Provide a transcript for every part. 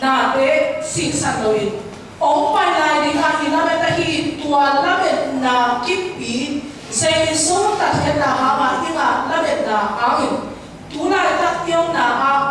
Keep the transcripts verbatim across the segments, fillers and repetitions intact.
nate sisan loin hong pai lai dingah i lamet ahi, tua lametna kippi Jesu tatkhiatna hangah i ngah lametna hangin tu laitak i omna ah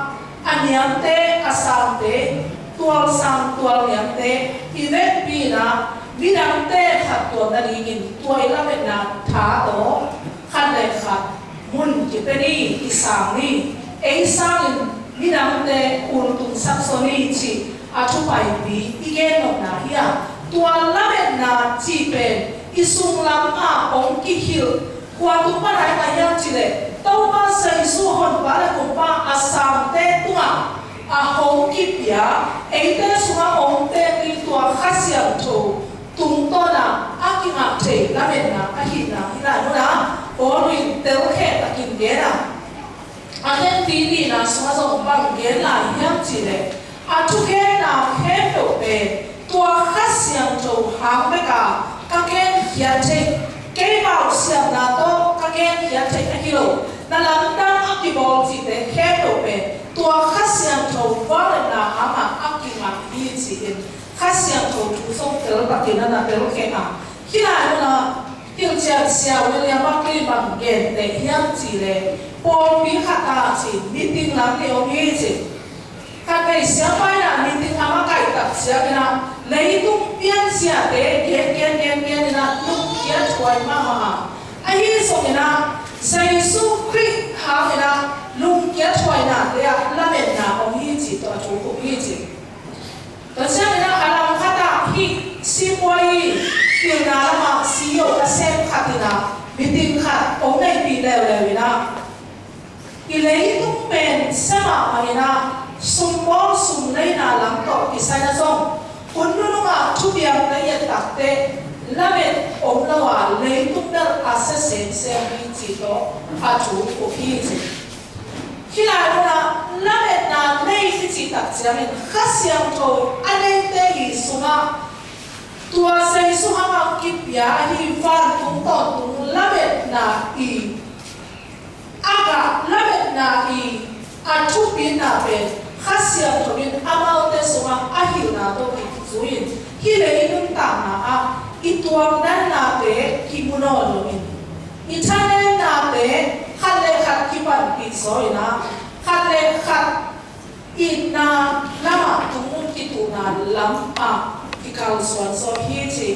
a niamte, a sangte, tualsang tualniamte i vekpi-in ah midangte khat tuam nadingin tua i lametna tha tawh khat le khat mun kipia ni, kisang ni, ei sangin midangte ultungsak zaw ni cih a thupaipi i gen nopna hi a, tua lametna cih pen i sunglam ah hong kihilh, kua tung pan a i ngah hiam cih leh Topa Jesu Honpa le Kumpa a sangte tungah a hong kipia, eite sungah hong teng ding tua Kha Siangtho tungtawn ah a kingah thei lametna ahihna hih lai munah Paul in telkhiat takin gen a, a Korinth nihna sungah zong bang gen lai hiam cih leh, a thugenna khempeuh pen tua Kha Siangtho hang bek a ka genkhiat theih, kei bausiatna tawh ka genkhiat theih ahi lo, na lamdang a kibawl cihte khempeuh pen tua Kha Siangtho vangliatna hangah a kingah hi ci-in Kha Siangtho thu zong tel takin a na telkhiat a, hih lai munah hilhcian Sia William Barclay bang genteh hiam cih leh, pawlpi khat ah ci, meeting lam nih om hi ci. Khatvei siapa in ah meeting a makaih tak ciangin ah leitung piansiate gen gen gen gen in ah lungkiat huai mahmah a, ahi zongin ah Jesu Khrih hangin ah lungkiat huainate ah lametna om hi ci tawh a thu khup hi ci. Tua ciangin ah a lam khat ah hih sipuai pilna lamah C E O a sem khat in ah meeting khat hong neihpih leuleu in ah, i leitung pen sia mahmah in ah sumbawl sumleina lam tawh kisai in ah zong hun nunung ah thupiakna i et takteh lamet om lo a leitung bel a sia semsem hi ci tawh a thu khup hi ci. Hih lai munah lametna nei i cih tak ciangin Kha Siangtho a neite i sungah tua Jesu hangah kipia ahi vantung tawntung lametna i a gah lametna i a thupina pen Kha Siangtho in amaute sungah a hilhna tawh kizui-in hih lei i nuntakna ah i tuamdannate kimu nawn loin i thanennate khat le khat kipanpih zaw in ah khat le khat itna lamah tungin kituhna lamah kikalsuan zaw hi ci.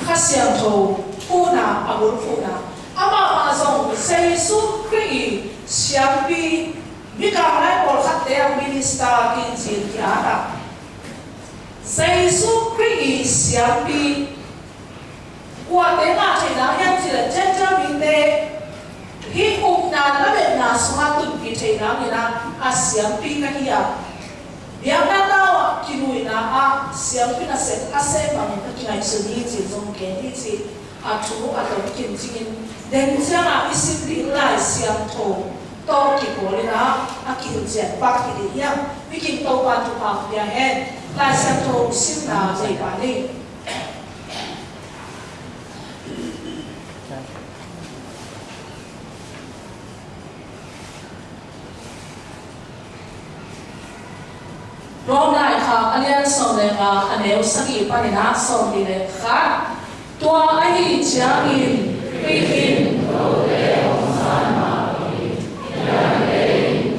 Kha Siangtho huhna a bulphuhna amah mah zong Jesu Khrih i siampi, Mikang lai pawlkhatte ah minister kici-in ki-at ah Jesu Khrih i siampi kuate ngah theih nang hiam cih leh Gentile mite hih upna lametna sungah tunpih theih nangin ah a siampi ka hi a, biakna tau ah kiluina ah siampi nasep a sem bangin ka kingaihsun hi ci zong gen hi ci. A thu a tom kimcingin den ciangah i sim ding Lai Siangtho tawh kipawl in ah a kihilhcian pak hi ding hiam? Bikin Topa'n thupha pia hen. Lai Siangtho simna nei pah ni. Rom laikhak a lian sawm le nga a neu sagih panin ah sawmnih le khat. Tua ahih ciangin Khrih in note hong sanmah hi,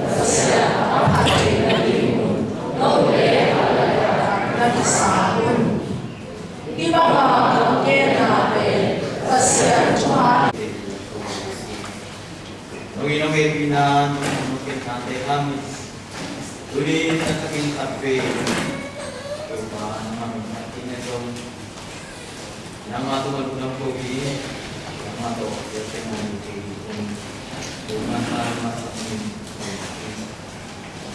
Pasian a phat theih nadingun note na kisam un. Hih bangah ka genna pen Pasian thuman. Nong in nong hehpihna, nong kepnate hang in, tuni in a takin khat vei Topa nangmah min a kine zong, nangmah tungah lungdam ko hi. Nangmah tawh a piak teng a nei kei hi. Nangmah tungah lungdam ko hi.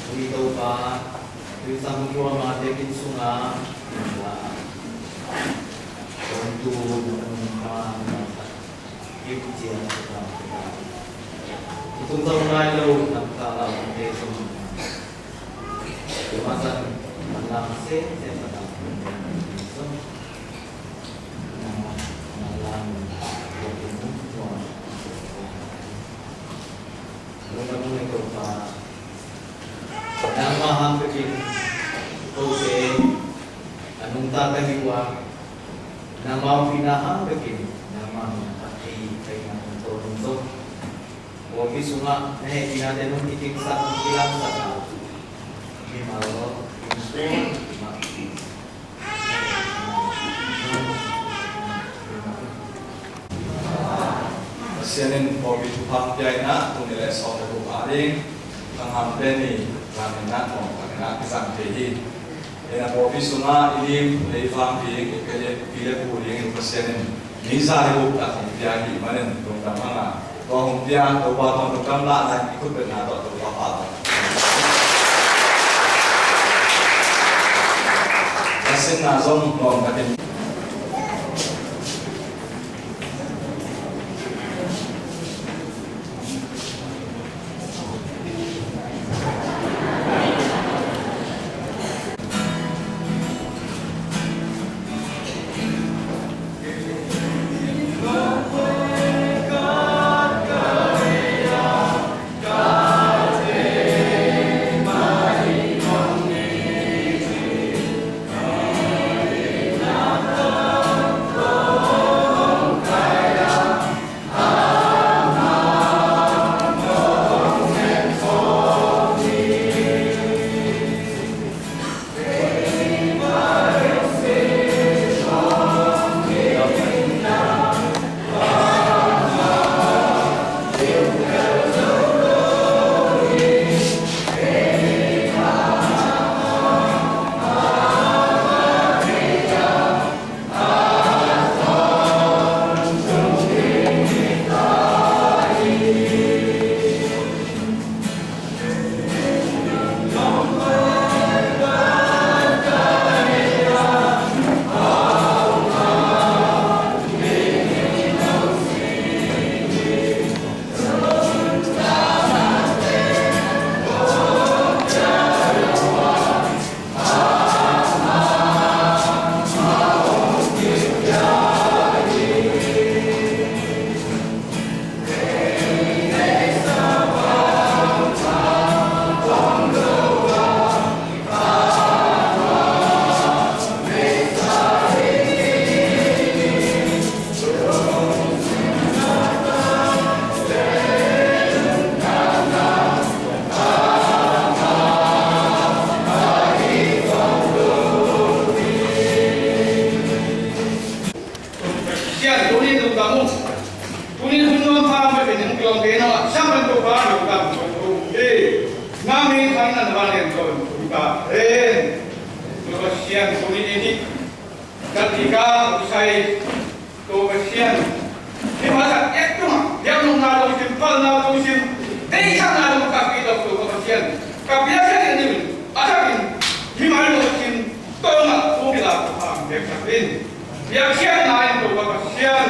Tuni Topa, tuni sang hong tuam a tekin sungah nang la, hong tu nong pa nang la. Tung zong nai lo, lam ka lau te zong. Tua zan, man lam sem sem ka lau. Man lam, tua. Tua lam ne ko pa. Nangmah hang bekin kote Ka hi uh a, nangmah hong pina hang bekin nangmah min a thei thei na hong tawh hong zong. Pawlpi sungah na hehpihna te nong kicingsak, nong kilamsak a, mimal lo, Pasian in pawlpi thupha pia in ah, tul nih le sawm le guk a ding Thang Ham te ni ramin ah nawngkhat in ah kizang thei hi. Ina pawlpi sungah i lim le i vang ding, i pi le pu ding in Pasian in mi za le guk tak hong pia hi manin lungdam hang a, tua hong pia Topa tawh lungdam lahna in i khutbetna tawh Topa pah a sinna zong nuam takin Pasian, tuni lungdam ung. Tuni hun nuam pha hong pia pen hong pia hong pia na, siam pen Topa lungdam ung hi. Na min thang na na van lian tawh ung ta hen. Topa Pasian, tuni i hih Kalpi ka usai Topa Pasian, hih masa et tungah biaknopna lungsim, palna lungsim, deihsakna lungsim ka kidop Topa Pasian, ka biakpiak in a thakin mimal lungsim tawh na thu kila Topa hong biaksak in. Biakpiakna in Topa Pasian.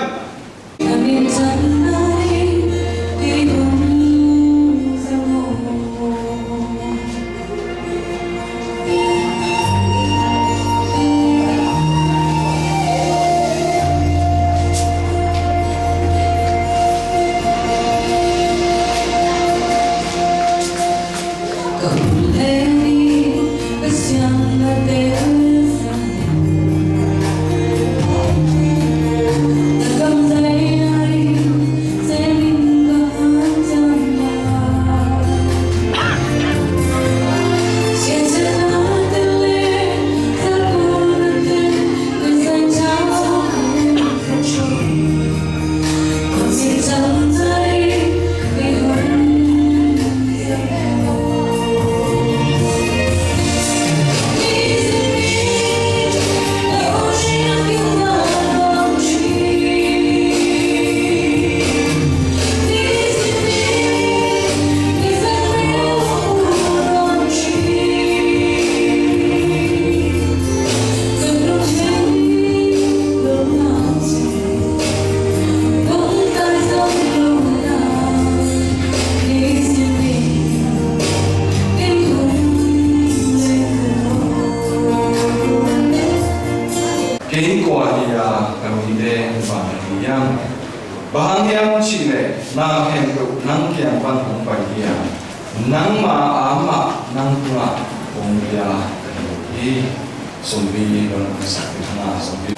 Kei kua hi a, ka mite bang hi hiam? Bang hang hiam cih leh na khempeuh nang kiang pan hong pai hi a, nangma amah nang tungah hong pia ka hi hi. Sumpi, don sak na sumpi.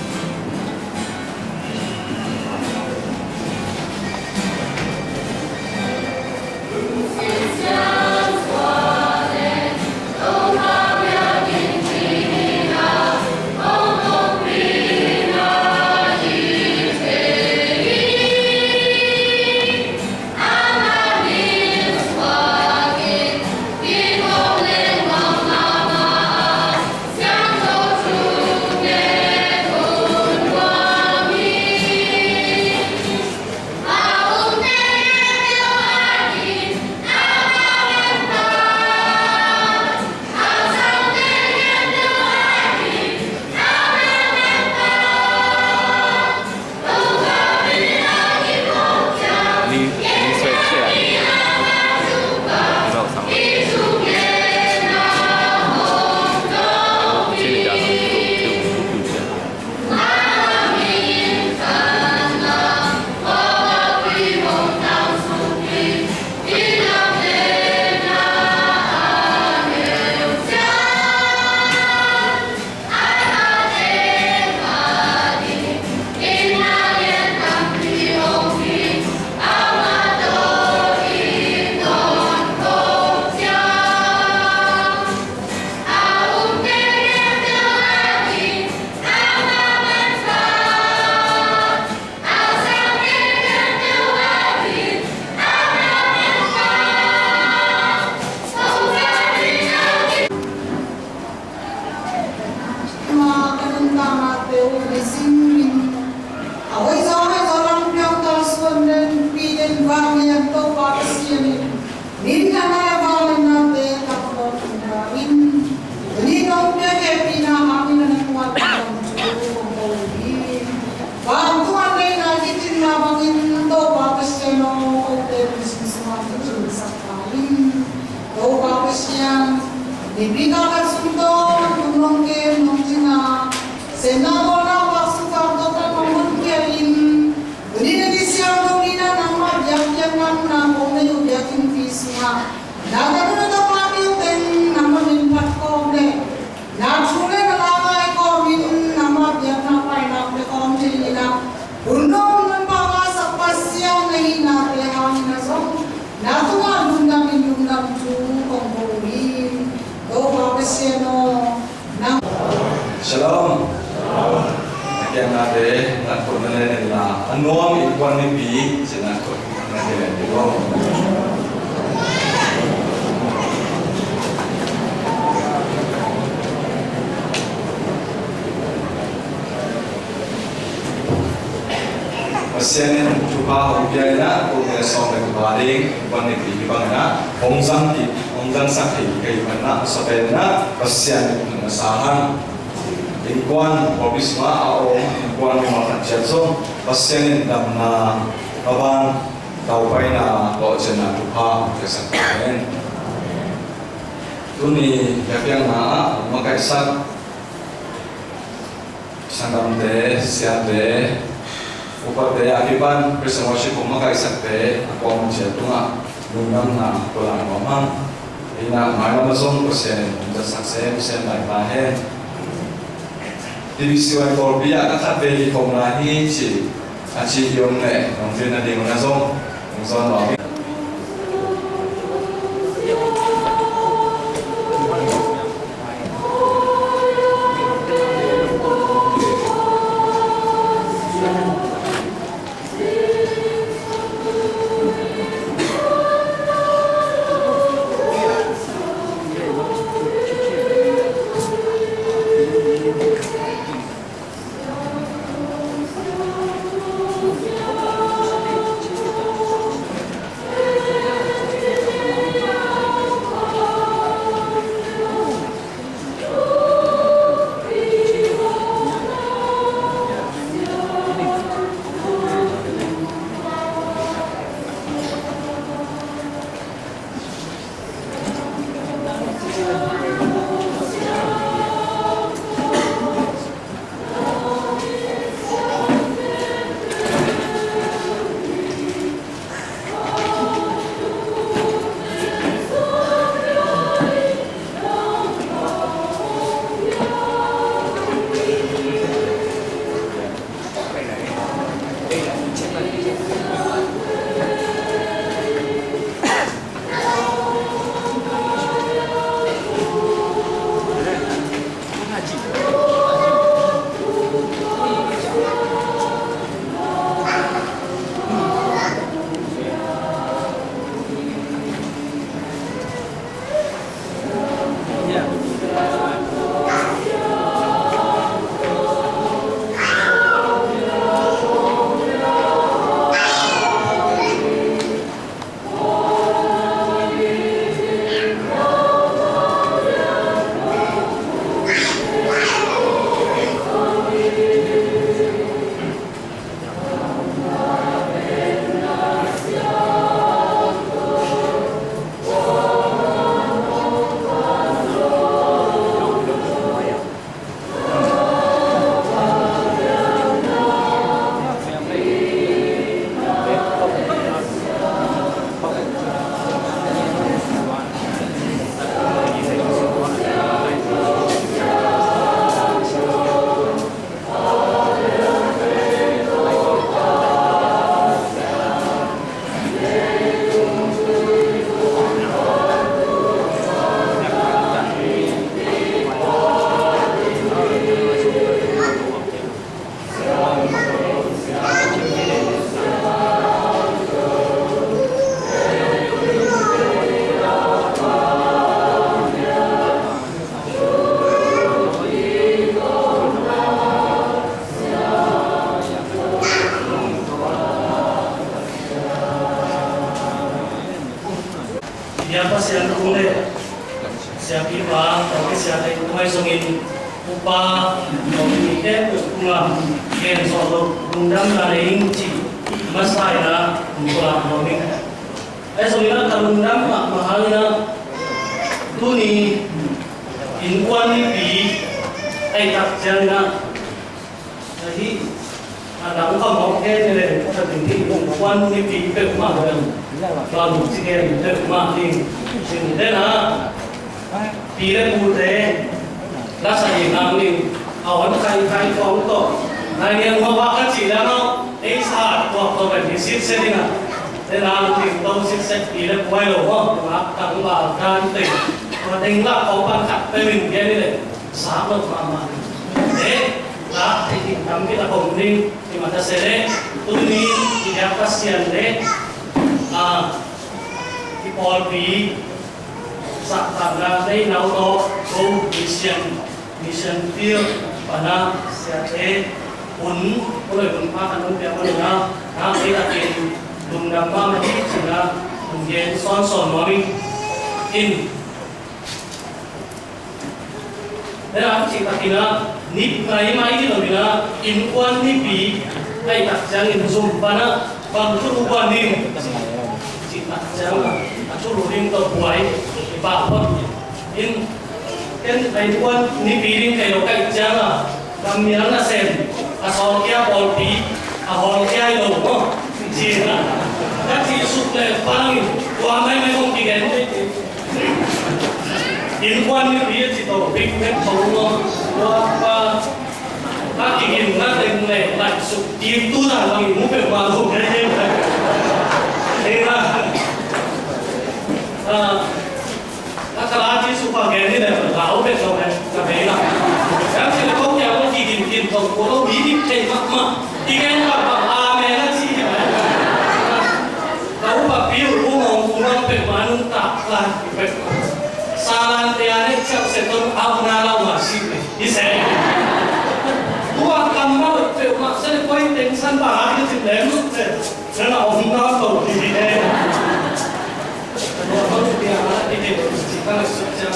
Min a nai vangliannate takdawh in, tuni nong piak hehpihna hangin a na kuat lam thu kong ko hi. Vantung a neihna kicinna bangin Topa Pasian aw, kote lungsim sungah kicingsak ta in. Topa Pasian, nipi khat sung tawh tung nong kem nong cina, sepna bawlna, vaksuak tawh tang nong honkhia in. Tuni na kisiam lo ni na nangmah biakpiakna kong nei uh biakinnpi sungah na tanu na tapa piu teng nangmah min phat kawm le na thu le na la ngai kawmin nangmah biakna paina pia kawm thei ni na hun dong hun pau a sak Pasian na hihnate hangin a zong na tungah lungdam in lungdam thu kong ko hi. Topa Pasian aw, Shalom. A kiangah te, na khut na len in la, a nuam innkuan mipi, ci na khut na kilen ding aw. Pasian in thupha hong pia in ah, kum le sawm le thupha ding, innkuan mipi hi bang in ah, hong zang hi, hong zangsak hi, kei man ah, sa pen in ah, Pasian in hong sa hang. Innkuan, pawlpi sungah a om, innkuan mimal khat ciat zong, Pasian in damna, a van, taupaina, lawhcinna thupha, hong piasak ta hen. Tuni, biakpiakna ah, makaihsak, sanggamte, siate, upate a kipan Praise and Worship hong makaihsakte a kuamah ciat tungah lungdamna ko lai nuam hang. Ina mailam a zong Pasian in hong zatsak sem sem lai ta hen. T V C Y pawlpi ah ka khat vei kikhopna hi ci a ci hi om leh nong bil nading un a zong hong zawn nuam hi. Upa, mi khempeuh tungah gen zawh loh lungdamna nei ing cih masa in ah hong pulak nuam ing. Ahi zongin ah ka lungdam mahmah hangin ah tuni innkuan nipi ahih tak ciangin ah, ahi, a dang kha mawk hen leh ka ding hi, innkuan nipi peuhmah leh bang ci gen peuhmah ding. Cin den ah, pi le pute la sa ding hang ding, a hon khaikhai khawng tawh, nai niang hua bak ka cih le amau ei sa tuak tawh pen hi sitset ding a. Den a lungdam to sitset pi le pu ahi lo maw, tangval dan teng, tua teng lah khawng pan khat peuh in gen hi leh sak lo mahmah. Eh, lak thei ding tampi tak om ding, hi mah ta se leh, tuni i biak Pasian leh, ah, i pawlpi, saktanna nei nau tawh, Go Mission, Mission Field, pana siate, hun, kuloi hun pha kan hun piak hun na, na, ei takin, lungdam mahmah hi, cina, hun gen sawnsawn nuam ing. In, Dena cih takin ah, nip nai mai hi lo in ah, innkuan nipi ahih tak ciangin zum pan ah, bang thulu buan ding cih tak ciang ah, a thulu ding tawh buai i pah phot. In, ken a innkuan nipi ding kei lo ka hih ciang ah, Gammial nasem, a sawlkhia pawlpi, a hawlkhia hi lo maw, ci-in ah, ka cih suk leh pang in, tua maimai kong kigen ding. Innkuan nipi a ci to, big bag to maw, tua pa, a kiginna teng leh laih suk kik tu zah bang in mu peuhmah lo kei kei. Ei la. Ah, a ka la ci suk pa gen ni leh, lau peuh lo kei, ka bei la. Ka ci leh kong kiang lo kigin kin to, ko lo mi dik thei mahmah. Kigen bang bang amen a ci hi mai. Ka upa pi uh, u ngawng u ngawng peuhmah nuntak lai peuh. Salan te a neih ciauh se ton au na lau ma si peuh. Hi se. Tua kammal peuhmah se le koi teng san bang a hi cin lem suk se. Nana om na to hi hi e. Tua hong pia a hi hi ci ka na suk cia.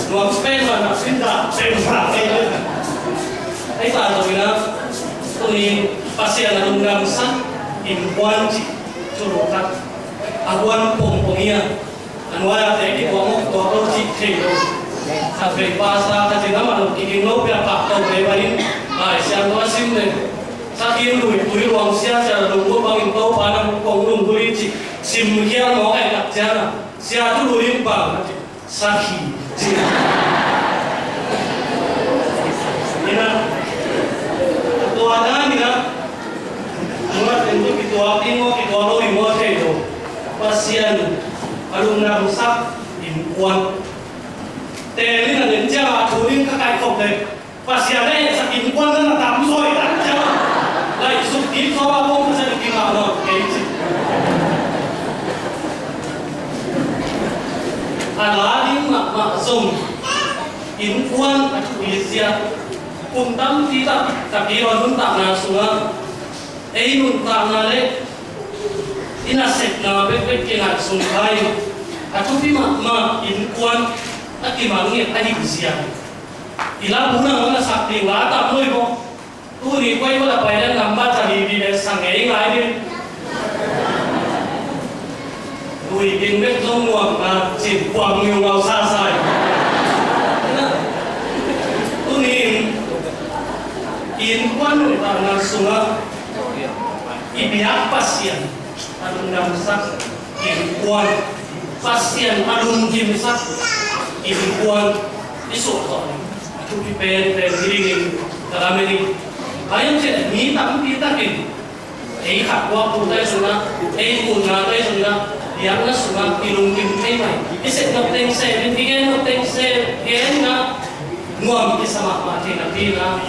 Tua pen ma na sin da pen ma e. Ei ta to ina. Tuni Pasian a lungdamsak innkuan cih. Thulu khat a huan pongpong hi a, a nuai-ah te kituak mawk tuak lo cih thei lo. Khatvei pasa khat in amah lo kiging lo pia pah to te bangin Lai Siangtho a sim le, sakhi luitui luang sia cia lunggulh bangin Topa nang kong lunggulh hi cih simkhial mawk ahih tak ciangin, sia thulu in bang a cih sakhi cih. Ina, tua dan ina, nunga teng tu kituak ding maw, kituak lo ding maw thei lo. Pasian a lungdamsak innkuan. Teel in a den ciang a thu ding ka kaikhop le, Pasian a hehsak innkuan na na tam zaw i tak ciang a, laih suk kik zaw a kong Pasian i kingah nawn kei ci. A la ding mahmah zong innkuan a thupi zia. Kum tampi tak, tak i nuntakna sungah, ei nuntakna le i nasepna bekbek kingaihsun kha in, a thupi mahmah innkuan a kimangngilh ahih zia. I la bu nang a sak ding la tam lo hi maw? Tuni koi kua la pai dan number thali bi le sang ngei ngai ding. Lui ding bek zong nuam na cin kuang niu ngau sa sai. Tuni in innkuan nuntakna sungah i biak Pasian a lungdamsak innkuan, Pasian a lungkimsak innkuan i suah zawh ding a thupi penpen hi dingin ka lamen hi. Ahi zongin mi tampi takin ei khat buaktu tai sungah, ei kunna tai sungah, biakna sungah i lungkim thei mai, i sep nop teng sep in, i gen nop teng sep gen in ah, nuam kisa mahmah thei napi in ah,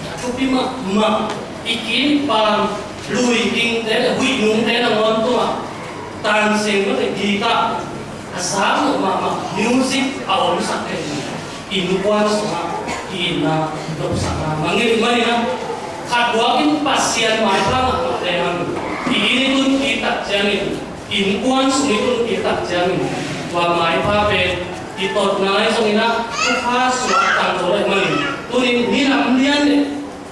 a thupi mahmah i kim i pam, lui kingte le huih nungte nangawn tungah, tansing mah le guitar a sang loh mahmah music a omsak thei, innkuan sungah ki-itna nopsakna mangngilh manin ah, khat buakin Pasian maipha mahmah lehang, i inn i tun kik tak ciangin, innkuan sung i tun kik tak ciangin, tua maipha pen i totna lai zongin ah thupha suak tangtawlai manin, tunin minam lian le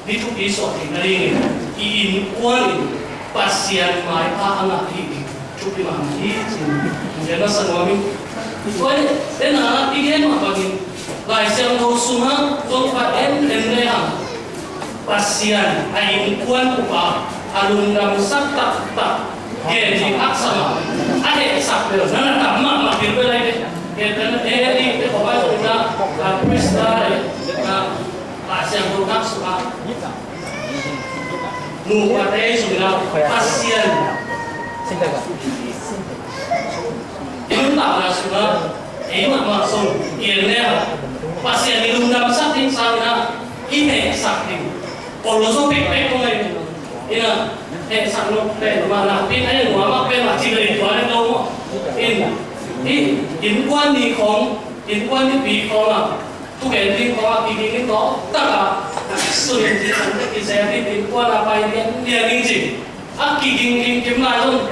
ni thupi suak theihna dingin i innkuan in Pasian maipha a ngah hi. Thupi mahmah hi cin gen masa nuam ing. Tua hi, dena i gen mah bangin Lai Siangtho sungah zong kha en en le hang Pasian a innkuan upa a lungdamsak taktak gen ding haksa mah a hehsak bel na na tam mahmah bil bel ai ve. Gen bel na eh ding te khawng ai zong na a Krista le na Lai Siangtho nak sungah nupa te sungah Pasian i nuntakna sungah ei mahmah sung i en le Pasian i lungdamsak ding sangin ah i hehsak ding. Kol lo so pekpek ko ngai ina hehsak lo pen mah nakpi na en nuam mah pen mah ci lei tua le lo maw. In i innkuan ni khawng, innkuan ni pi khawng ah thugen ding khawng ah kiging in tawh tak ah sunin ci san te kisem in innkuan ah pai lian lian ding ci. A kiging ging kim lai zong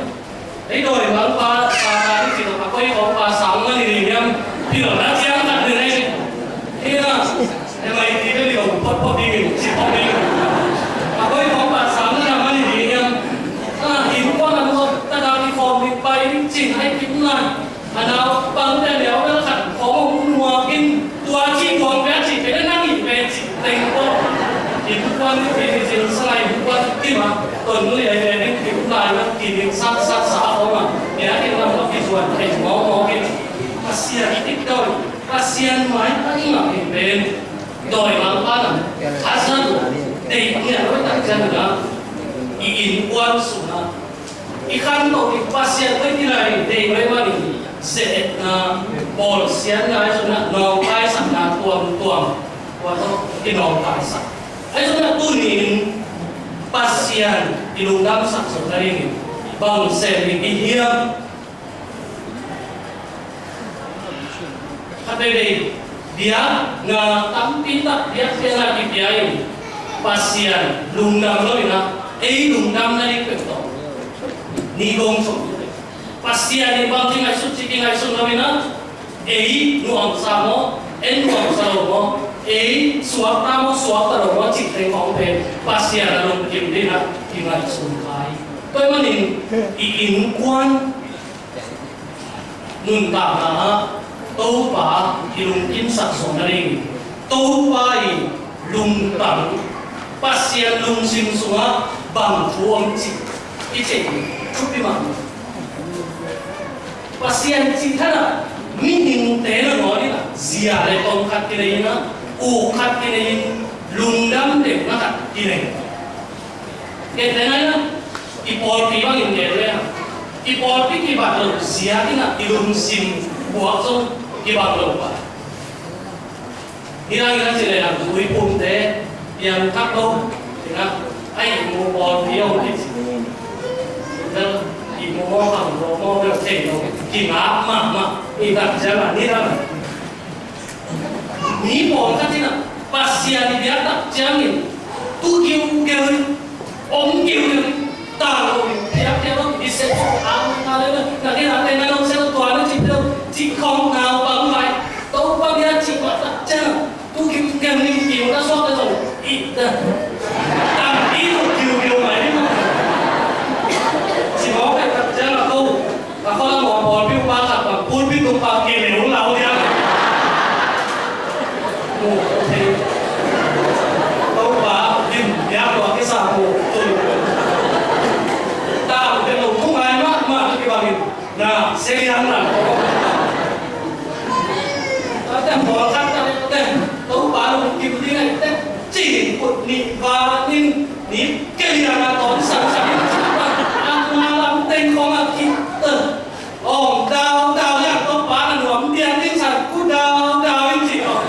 ei dawimangpa sa ta ding ci lo, a koi khawngpa sang mah ni ding hiam? Hi lo na ciang khat ding ei hi na. Em ai ti bel i lo photphot ding in ci phot ding. A koi khawngpa sang mah ni ding hiam? A innkuan a nuam tak a kikhawm ding pai ding cin ai kim lai. A naupangte neu bel khat khawng hong nuak in tua cih tuang pia cih pia nang in pe cih teng ko. Innkuan ni pi ni cin sangai innkuan kim a ton liai liai ding kim lai na ki ding sak sak sa khawng a pia ding lam ko kizuan thei mawk mawk in. Pasian i dawimangpa in pen dawimangpa na a zat uh deih ngiat uh tak ciang na i innkuan sungah i khantoh ding Pasian hoih ding lai deih hoih manin ze-etna bawlsiatna ahi zongin ah nawngkaisakna tuamtuam tua tawh i nawngkaisak. Ahi zongin ah tuni-in Pasian i lungdamsak zawh nadingin bang sem ding i hiam? Khat veivei biakna tampi tak biakpiakna kipia in Pasian lungdam lo in ah ei lungdam nading peuh tawh ni gong sawm. Pasian in bang kingaihsut ci kingaihsun lo in ah ei nuamsa maw, ei nuamsa lo maw, ei suakta maw, suakta lo maw cih teng khawng pen Pasian a lungkim ding ah kingaihsun kha hi. Tua ahih manin i innkuan nuntakna ah Topa i lungkimsak zawh nadingin Topa i lungtang Pasian lungsim sungah bang thu om cih i theih thupi mah. Pasian cih khat ah mihingte nangawn in ah zia le tom khat kinei in ah, uk khat kinei in, lungdam deuhna khat kinei. Kei te nai na i pawlpi bangin gen le hang, i pawlpi kibat lo ziak in ah i lungsim puak zong kibat lo pa. Hi hang in ah ci le hang tuiphumte piang thak lo in ah a ihmu pawlpi hong kicin. Vel ihmu maw hang lo maw vel thei lo kingak mahmah i tak ciang ah ni hang. Mi pawlkhat in ah Pasian i biak tak ciangin tu giugiau in, om giugiau in, tang lo in, piak piak lo in, i sep suk ang na le na, na ke na te na lo sep tua na cih lo, cih khawng naupang vai Topa biak cih mah tak ciang tu giugiau in, giu na suak na zong i ta. Tang i tu giugiau mai ni mah. Cih mawk tak ciang a ko. A khuala maw pawlpi upa khat bang pulpit tung pa kei leu lau liang. Mu thei. Topa lim liang lua kisa mu tun. Ta mu ke lo mu ngai ma ma ki bangin na se liang na. Ta tem pawlkhat ta le tem Topa lungkim ding ai tem. Cing kut nih va ning nih kei liang a tawn sang sang in cing pa. A nga lam teng khawng a ki. Om dau dau liang Topa na nuam dian ding san ku dau dau in ci lo.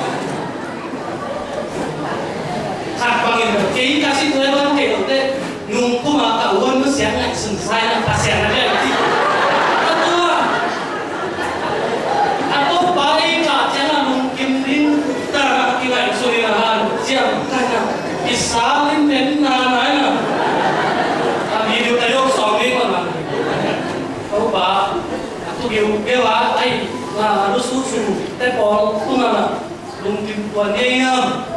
Khat bangin kei ka si tuai bang kei lo te nung kuma ka uan mu siang ngai sun sai na Pasian na lian ci. A tua a Topa ei ka ciang a nung kim ding ta na ki ngai sun in a han siang ta na ki sa lim nen na na na. A video ta yok song ding ma na. Topa a tu giu giu a ai na lu su su. Te pawl tungah lungkim tua ni ei hiam?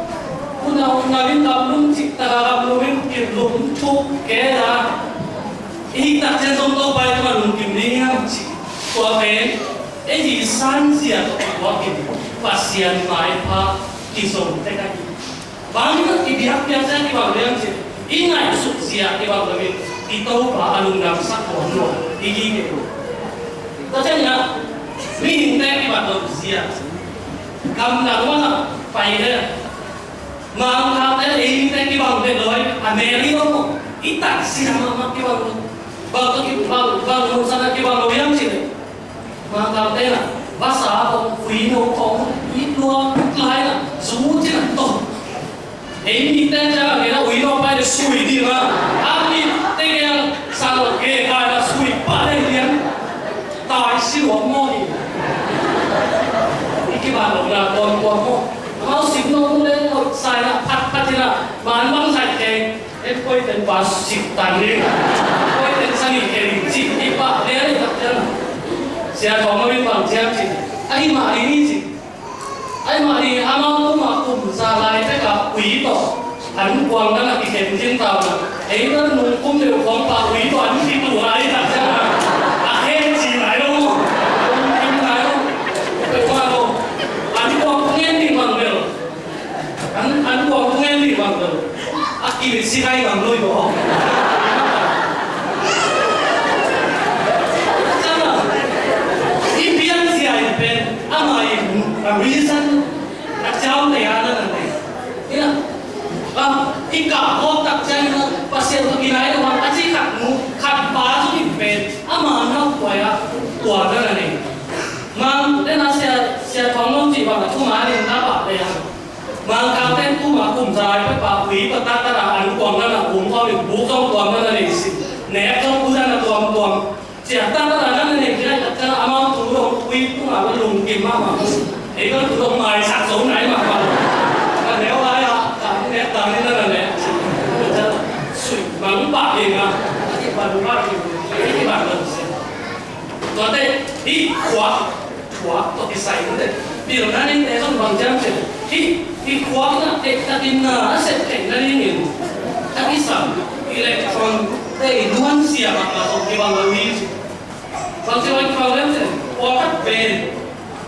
Unau unau in gamlum cih taka gamlum in kilum thuk kei a, i hih takciang zong Topa i tungah lungkim ni hiam cih tua pen ei i sanzia tawh kituakin Pasian maipha kizom tek ahi. Bang i biakpiak zia kibang lo hiam cih leh i ngaihsut zia kibang lo in i Topa a lungdamsak nuam lo i hi kei lo. Tua ciangin ah mihingte kibat lo zia, gamdang mah pai le Mangkangte ei mite kibang vet lo, a mel hi lo maw? I takzia mahmah kibang lo. Bang tawh kibang, bang nuamsa na kibang lo hiam cih leh Mangkangte na vasa khawng, uino khawng, i lua lai na zu cih na tawh. Ei mite ciang a ngen a uino pai le sui ding a, a mite gel sang lo ke kai na sui pah le lian. Tai si luang maw hi. I kibang lo na tuamtuam maw? Amau sim lo mu le sai na phat phat hi na, man bang sai keng. En koi ten pa sik tan ni, koi ten sani keng cih i pah le a i tak ciang. Sia Thawng Lo in bang ciam cih, ahi mah ding hi cih. Ahi mah ding, amau tungah kum za lai pek a ui tawh an kuang dan a kikhen khin ta uh a, ei na nung kum deuh khawng pa ui tawh an kitu lai tak ciang a, a khen ci lai lo maw? Khen lai lo. Pek mah lo. An kuang ngen ding bang bel. An, an kuang ngen ding bang bel. A kim si lai bang lo i baw. Ciang a, i pian zia in pen, amah in a reason a ciau te a na na te. Ina, a, i kah khawk tak ciang ina, Pasian tawh kinai lo hang a ci khat nu, khat pa zong in pen, ama nau kuai a, tua na na nei. Mang, den a sia, sia Thawng Lo ci bang a thu ma nin na pa le hang. Mangkangte in tuma kum za lai pek pa ui pa tak tak a an kuang na na um khawm in buk zong tuam na na nei sin. Nek zong u na na tuam tuam. Sia tak tak a na na nei kei lai tak ciang amau tu zong ui tuma lungkim mahmah. Ei zong tu zong maisak zo nai mahmah. Ka neu lai a, ka nek tak ni na na nek. Sui mang pah ding a. Ki ban pah ding. Ki ban pah ding. Tuate, hih khuak, khuak tawh kisai mate. Pilna neite zong bang ciam cih leh, hih, hih khuak na tektakin na a sep theihna dingin a kisam electron te i nuansia mahmah zong kibang lo hi. Bang ci bang kibang lo hiam cih leh, pawlkhat pen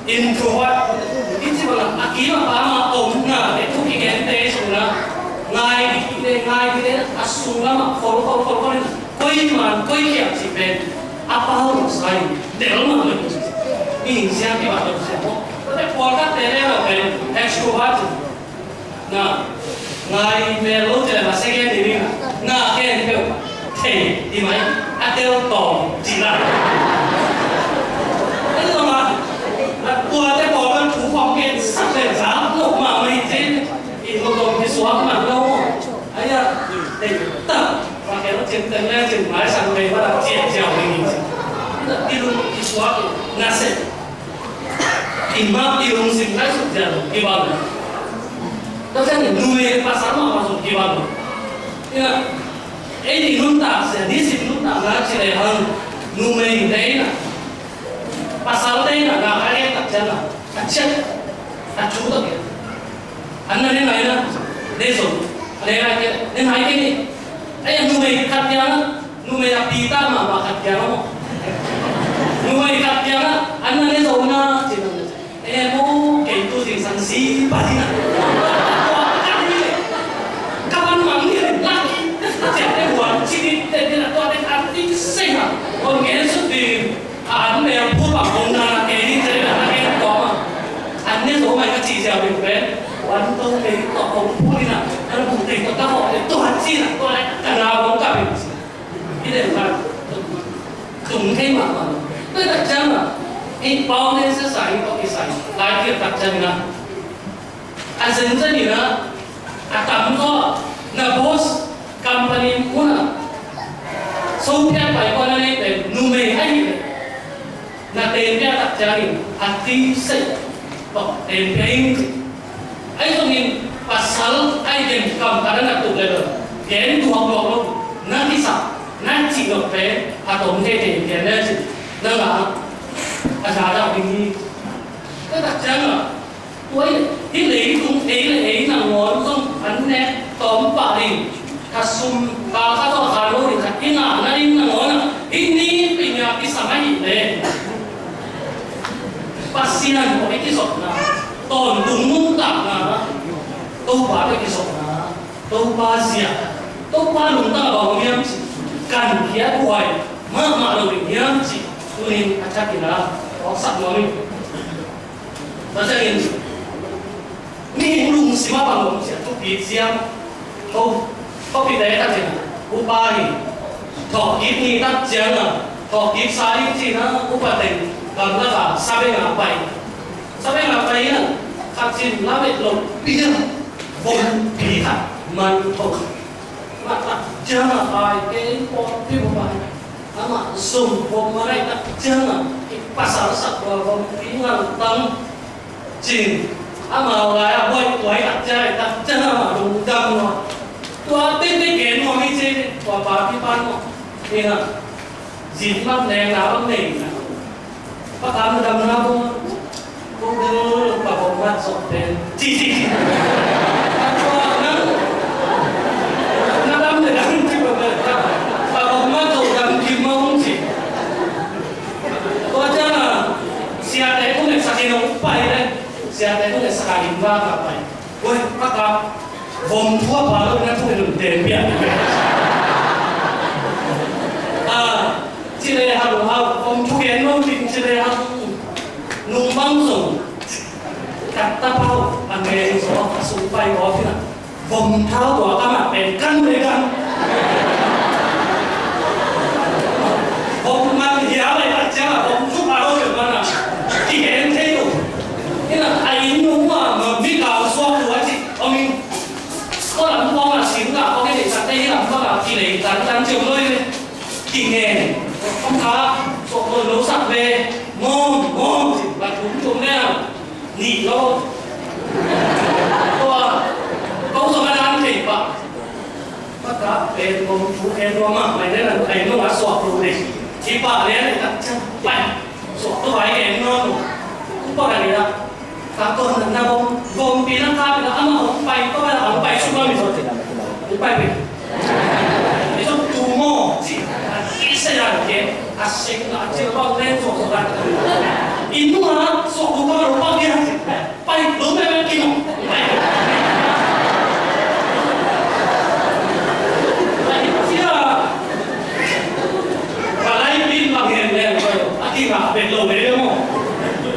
introvert, i ci bang a, a kim a pam a om na te thu kikente sung na ngai dikte, ngai dikte a sung lam a khol khol khol khol in Koi man, koi khiam cih pen a pau lo sa in, tel man lo hi. Mihing siang kibat lo siang maw? Tua te pawlkhatte le lo pen extrovert na, ngai mel lo cih leh na second in na, na ken peuh thei hi mai, a tel tawm cih la. Ei lo ma, na tua te pawl pen thu khawng gen sak le zak lo mahmah hi cih, i lo lo kisuak man lo maw? Ai a, thei tak. Pakhat a cin teng le cin mai sang mei bala cian ciau ding in cin. I lung i suak i na se. I ma i lungsim lai suk cian i bang. Tua cian numei pasal mah pasal i bang. Ina, ei i nuntak sia, nisim nuntak na ci le hang numei te ina. Pasal te ina na ka e tak cian na. A cian. A cu tak cian. An na ne nai na, ne zong, a ne nai ke, ne nai ke ni. Ai, a numei khat kiang a, numei a pi ta mahmah khat kiang a maw. Numei khat kiang a, an na ne zong na, ci na ne. E mo, kei tu zing sang si, pa di na. Tua kan ni le, ka ban mang ni le, laki, ci a te buan, ci ni, te ni na, tua te kan ti seng a, kon ngen suk di. A an mel phut bang hong na na kei ni cei na na kei kawm a. An ne zo mai ka ci ziau ding pen. Wan to kei to kong phut ina. An bu tei to ka hong le to han ci na to le ka na hong ka bin ci. I den ka. Tung kei ma ma. Tua tak ciang a. I pau ne sa sa i to ki sa i. Lai kir tak ciang na. A zenzen in a, a tamzaw na boss company mun a, sophiat pai kua na nei pen numei ahi leh, na tenpia tak ciangin a ti sei tawh tenpia in. Ahi zongin pasal ahi gen kam khat a na tuk leh lo, gen duak duak lo, na kisap, na cih lo pen a tom thei thei pian le cih, na ngah a, a za dau ding hi. Ka Ciangah, tua hi, hih leitung ei le ei nangawn zong an nek tawm pah ding, kha sum kha kha tawh kha lo ding khat i ngahna ding nangawn ah hih ni pen a kisam ahih leh Pasian tawh i kizopna, tawntung nuntakna, Topa tawh i kizopna, Topa zia, Topa lungtang a bang om hiam cih, kan khiat huai mahmah lo ding hiam cih, tunin a thakin a awksak nuam ing. Tua ciangin mihing lungsim a bang om cih a thupi ciang, ko, ko pite khat in upa hi, thawhkik ni tak ciang a, thawhkik sa ding cih na upa teng gamlak a sabeng a pai. Sabeng a pai in a, khat cin lamet lo pi a, vompi khat man tho. Mah tak ciang a pai kei pawt pi bu pai. Amah zong vom a ngaih tak ciang a, i pasal sak tua vompi ngal tam cin. Amau lai a buai tuai tak ciang a, tak ciang a amah lungdam lua. Tua tete gen nuam hi ci, tua pa pi pan maw. Ina, zin mak neng na bang nei na. Pa kam na dam na bang. Ko dang pa bawm mat sawh pen. Ci, ci, ci. Tua nang na dam le dam ci pa pen. Pa bawm mat sawh dam kim ma hong ci. Tua ciang a siate kong ngetsak in hong pai le. Siate kong ngetsak a inn va ka pai. Oi, pa kap, vom thu a pa lo na thu in lungte piak. Ah, ci le hang, ah, vom thu gen lo ding ci le hang. Nung bang zong, kat ta pau, a meng zaw, a sung pai aw pina. Vom thau tua ka mat pen kan le kan. Vom man hia le kan ciang a vom thu a lo le man a. Ki gen thei lo. Ina a inn nung ma ma mi kau suak tua ci. Ong in. Ko lam kong a sim ka ko ke sa te lam kong a ki lei tan tan ciu loi le. Ki ngen. Kong ka sok loi lo sak ve. Mong mong ci. Ba tum tum le a. Ni lo. Ko a. Ko sok a dan kei pa. Maka pen kong tu en lo ma mai le nan ai lo a sok lo le. Ci pa le le tak ciang. Pai. Sok lo ai en lo. Ko pa le la. Ka kon na bom, bom pi na ka pi na ama hong pai, ko na hong pai suma mi so ti. Hong pai pi. Mi so tu mo, ci. Ci se ya ke, a sing na ci bang len so so ka. Inu na so ko ka ro pa ke. Pai lo me me ki mo. Pai. Pai ci a. Ka lai pin bang hen leng ko. A ki ngah pet lo ve maw.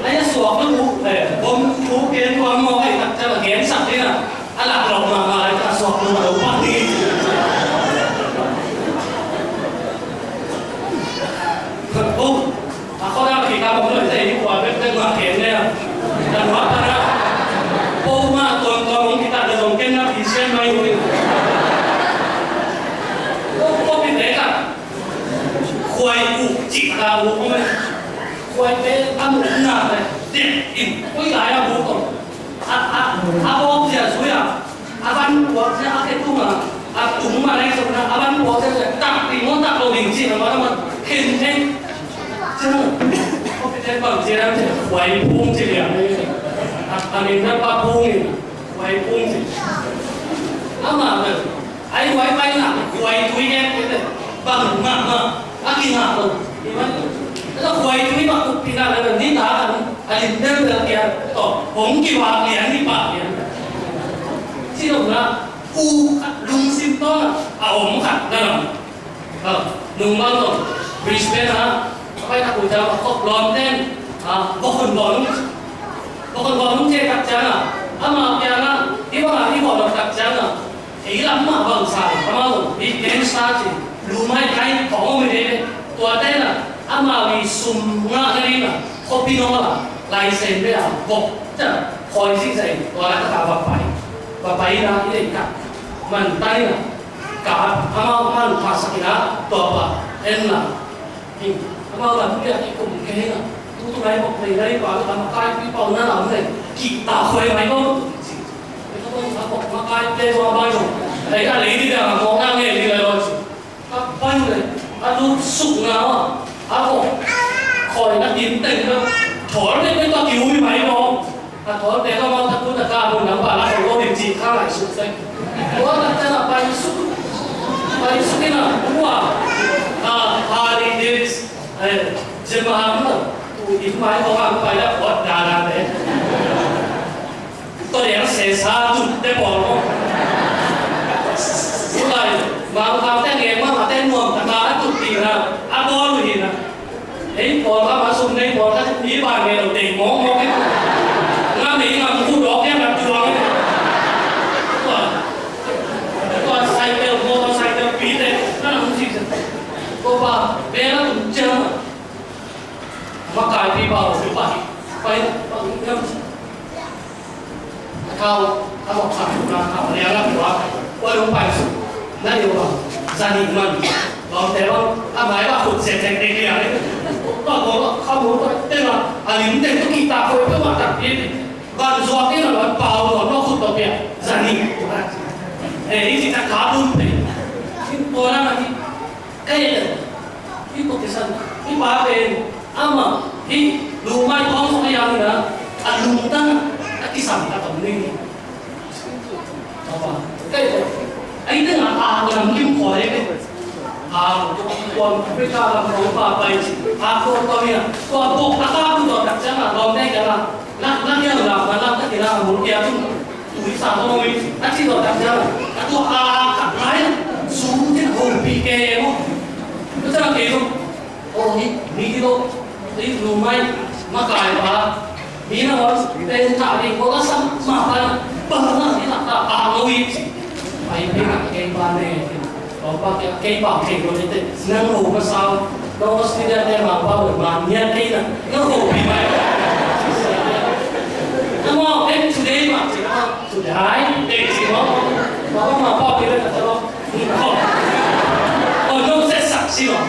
Ai a suak lo bu, eh, bom thu ken tuam maw ai tak ciang a gensak ding a. A lak lok mahmah ai tak a suak lo lo pak ding. Oh, a khawng a kikap om lo i tei ni kua bekbek mah ken leng. Kan mah pan a. Poma tuamtuam hong kitat leh zong ken na Christian mai uh in. Ko, ko pi tek a. Khuai uk cih ta uk om e. Khuai pen a mukna le dek in koi lai a muk om. A, a, a bawk zia zui a. A van puak zia a khe tung a. A tung ma lai zong na a van puak zia zui a. Tak ding maw tak lo ding cih na ma, ma khen thei. Cih na. Ko pi tek bang cih na cih khuai pung cih liang. A, a min na pa pung in. Khuai pung cih. Ama pen. Ai huai pai na, huai tui gen kei te, bang ngah ngah, a kingah lo. Khuai tui bang uk pi na, ni ta kan, a lim del del kia, to, hong kivak lian, ni pak lian. Ci lo na, u khat lungsim tawh na, a om khat na lam. Nung bang tawh, Brisbane ah, a pai tak uh ciang, a khop lawm ten, a, bawkhun bawl nung, bawkhun bawl nung ciang tak ciang a, ama piang a, i bang a, i bawl tak ciang a, ei lam mah bang sa, amau zong big gangster ci, lu mai kai khawng om hi ve. Tua te na, amau i sum ngah na ding a, khuapi nong a, license ve a, bok, ta, khoi sing sa in, tua la ka va pai, va pai na, i dei ka, man ta ni na, ka, amau man pha sa ki na, tua pa, en na, Amau lam pia kikum kei na. Tutu lai bok nei lai pa lam kai pi pau na lam nei. Ki ta khoi mai bok. Tua bok ma kai pi zong bai zong. Lai ka lei di da mong na ngei di lai lo. Ka pai nei. A lu suk na wa. A bok. Khoi na kin teng na. Thol nei pi ta kiu mai bok. A thawhte ka mau takun a ka mun nang ba la ko lo dim ci kha lai suk sai. Tua tak ciang a pai suk, pai suk in a ua, a, holidays, eh, Jemma Hang lo, tu in mai ko hang pai la ko da da le. Ko de se sa tu te pawl ko. Tua, ma ka te nge ma te nuam ta ka tu ti na, a ko lu hi na. Ei, pawl khat mah sum nei, pawl khat mi bang nge lo dei mawkmawk in. Nga mei nga mu dawk hiam na tuang in. Tua, tua cycle, motorcycle pi te, na na mu si se. Tua pa, bel a tum ciang. Makai pi pa, pi pa, pai, pai, pai. Kau, kau khat na kau liang a tua, ua lung pai su. Na yo ba, zani man. Lawmte bang, a mai ba khut se tek tek liang. Ba ko ba, kau mo ba, te ba, a lim te tu kita ko pe ma tak pi. Ban zuak ni na ban pau no, no khut to pia. Zani. Eh, isi ta ka bun pe. Ko na na ni. Kei le, hih ko kisan, hih pa pen, ama, hih, lumai khawng sung a yang na, a lungtang, a kisam ka tong ni. Apa, kei le, ai teng a, a, ko lam lim khawi le, a, ko, ko, Africa lam ko pa pai si, a, ko, ko ni a, ko, ko, a, ka, ko, ko, tak ciang a, ko, ne, ka, la, la, la, la, la, ka, ki, la, mu, ki, a, tu. Tui sa tawh mawh in a ci tawh tak ciang a tua a khat lai a sum cin a hopih kei e maw. Tua ciang a kei zong aw hih mi hi lo, hih lumai makai pa mi na hon pen thah ding maw la sam mah pan bang a hih lak ta a lo hi ci. Pai pen a kei pa ne. Kei pa kei, kei pa kei ko ne te. Nang ho ka sau. Nang Australia te ma pa ma nia kei na. Nang ho pi mai. Nang mo em today ma ci ma. Today te ci ma. Ma ma pa kei na ta lo. Ko. Ko no se sak ci ma.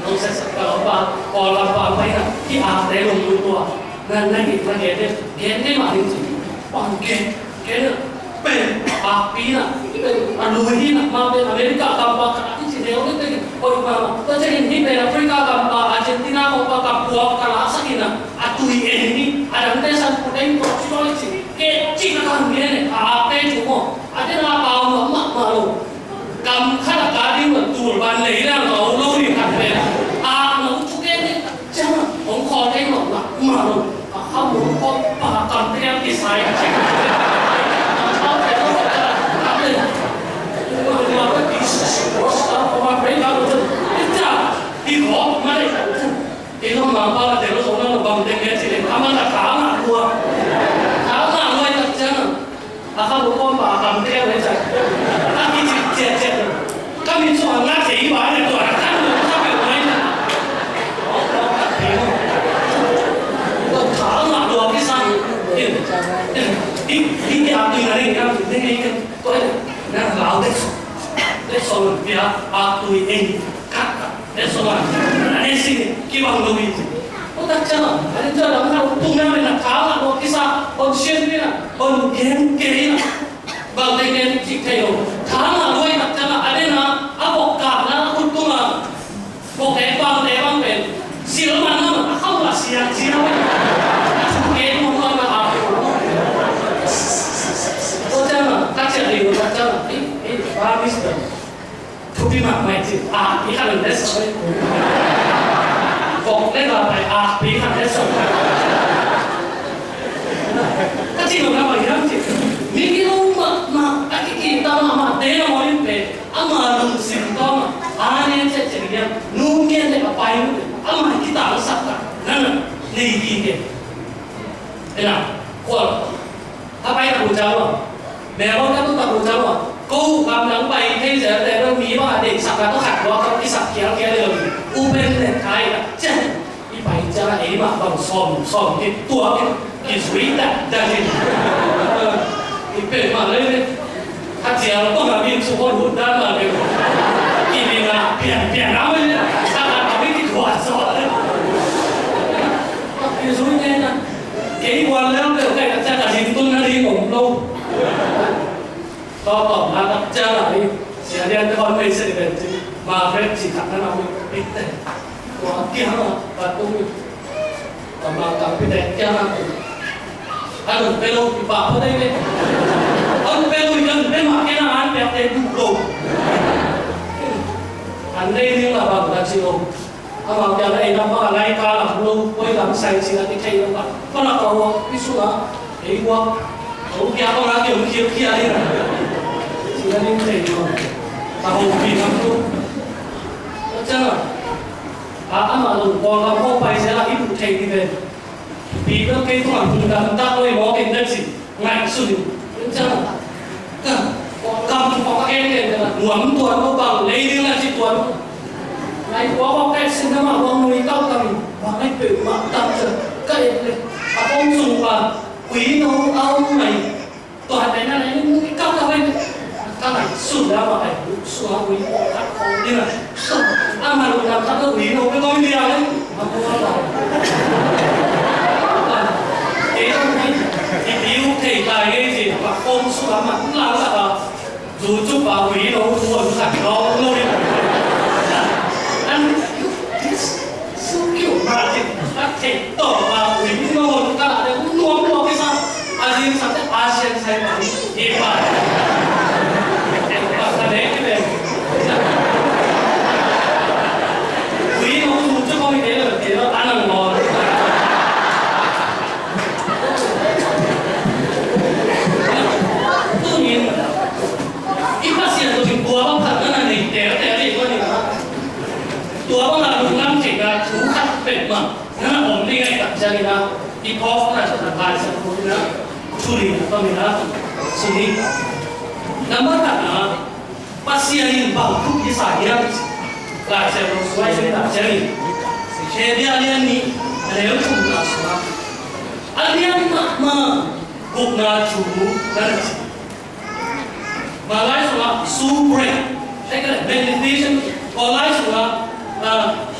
No se sak ka lo pa. Ko la pa mai na. Ki a te lo mu tua. Nang na ki ma ke te. Ke te ma ni ci. Pa ke. Ken pen a pi na, pen a lui hi na, ma pen America gampa ka la i ci neu ni pen, oi ma, tua ciangin hi pen Africa gampa, Argentina gampa ka puak ka la sak hi na, a tui en ni, a dangte san pu deng tua ci tua i ci, ke ci ka kan ngen e, a pe cu mo, a te na pau ma ma ma lo. Kam khat a ka ding lo tul ban lei lang lo lo ni khat pen. A lo cu ke ni. Ciang a hong call thei lo na ma lo. A kha mu ko pa kam te yang kisai. Kau te lo ka te. Ma ma ko ti si si ko sa ko ma pe ka lo. Ita. Hi ko ma le. Ilo ma pa la te lo so na lo bang te ke ci le. Ama na ka na lua. Ka na lua ta ciang a. A kha bu kawm pa a kam tek a vei cak. A kici ciatciat. Ka min sung a ngat kei i ba ne tua a kan lo ka bel mai na. Tua tha a ngah lua kisa. In, in, in, in ki a tui na ring, in a tui na ring, in tua in. Na lau dek sung. Dek sung pia a tui in. Kat, kat. Dek sung a. Na dek sing, kibang lo in. Ko tak ciang a, a ding ciang a, na tung na, na tha a ngah lua kisa. Hon sian ni na, hon gen kei na. Bang te gen cih thei lo. Tha ngah luai tak ciang a, a den a, a vok kah na, a khut tung a. Vok te bang te bang pen. Sil man na, a kham la sia, sia. A suk ke mo ma ma a. Ko ciang a, ka ciang ri tak ciang a. Eh, eh, ba mister. Thupi mahmah ci, akpi khat in letsong. Vok le va pai akpi khat letsong. Ka ci lo na pai hiam ci. Mi kilo mahmah, a kikita mahmah te na maw in pen. Ama lungsim tawh a ne ciatciat hiam. Nung gen le a pai. Ama kitangsak ta. Nana nei ding e. Ena, kual. Ka pai na bu ciang a. Melbourne ka tun tak uh ciang uh a, ko uh kam nang pai thei zel te bel mi bang a deihsak na tawh khat tua kam kisak khialkhial hi lo hi. U pen le thai na ciang i pai ciang a ei mah bang sawm sawm ki tua ki kizui dak dak hi. I pen mah lei lei. Kha ciang bang a min su hon hun dan mah lei. Ki min a pian pian a mah lei. Sa ka mi ki tua sawm lei. Kizui ne na. Kei kuan lel bel kai ka ciang a hin tun na ding om lo. Tawtawpna tak ciang a hi, Sia Lian te hon mei se ven ci, Margaret ci khat na na mi pite. Tua kiang a, ka tung mi. Ka ma ka pite kiang a. An hong pia lo, i pah phot ei ve. An pia lo, i kan pia mah, ken a an piakte duh lo. An nei ding la bang ka ci lo. Amau kiang a ei lam bang a nai ka lam lo, koi lam sai ci la ki thei lo ka. Ko na ka ua, i sung a, ei ua. Ko kia ko na kiang kiang kiang ni na. Ci la ning thei lo. Ka ho pi lam lo. Ko ciang a. A ama lo, ko lam ho pai sia la i duh thei ni ve. Pi bel kei tungah hong gamtat lo hi maw, kei bel ci ngaihsun in. Ciang a, ka, kam kong ka ken ken ka nuam tuan lo bang lei ding a ci tuan. Ngai kua kong ka sin na mah bang nui kau kam in. Bang ai peuh mah tam ciang ka et le. A kong sung pa, ui no au ngai. Tua hate na nai nung i kap kap ai. Ka ngaihsun lam a ai, sung a ui kap kong ding a. A man ui lam kap ui no, ui kong ding a ai. A kong a lau. Ei kong ding. I piu thei tai ngei ci, a kong sung a man lau sa a. Zu cu pa ui no, ui kap kong no ding. An, this Sung kiu ma ci, ka theih tawh ma ui, ma hon ka la deuh nuam nuam kisa. A zing sa te Asian sai ma hi pa. Ka ne ki le. Ui no su cu kong i te le te lo ta nang mo. Tuni in i Pasian tawh i tua bang khat na na nei tel tel ding ko ni na. Tua bang a lungdam theihna thu khat peuhmah na na om ding ahih tak ciangin ah, i phawkna tawh na Lai Siangtho in ah, thu nih na tawh in ah, sung hi. Nambat khatna, Pasian in bang thupi sa hiam? Lai Siangtho sung ah i sim tak ciangin, Hebru a lian nih, a neu thumna sungah, a lian mahmah gupna thu na na ci. Malay sungah supreme, eh, kena magnificent. Malay sungah, ah,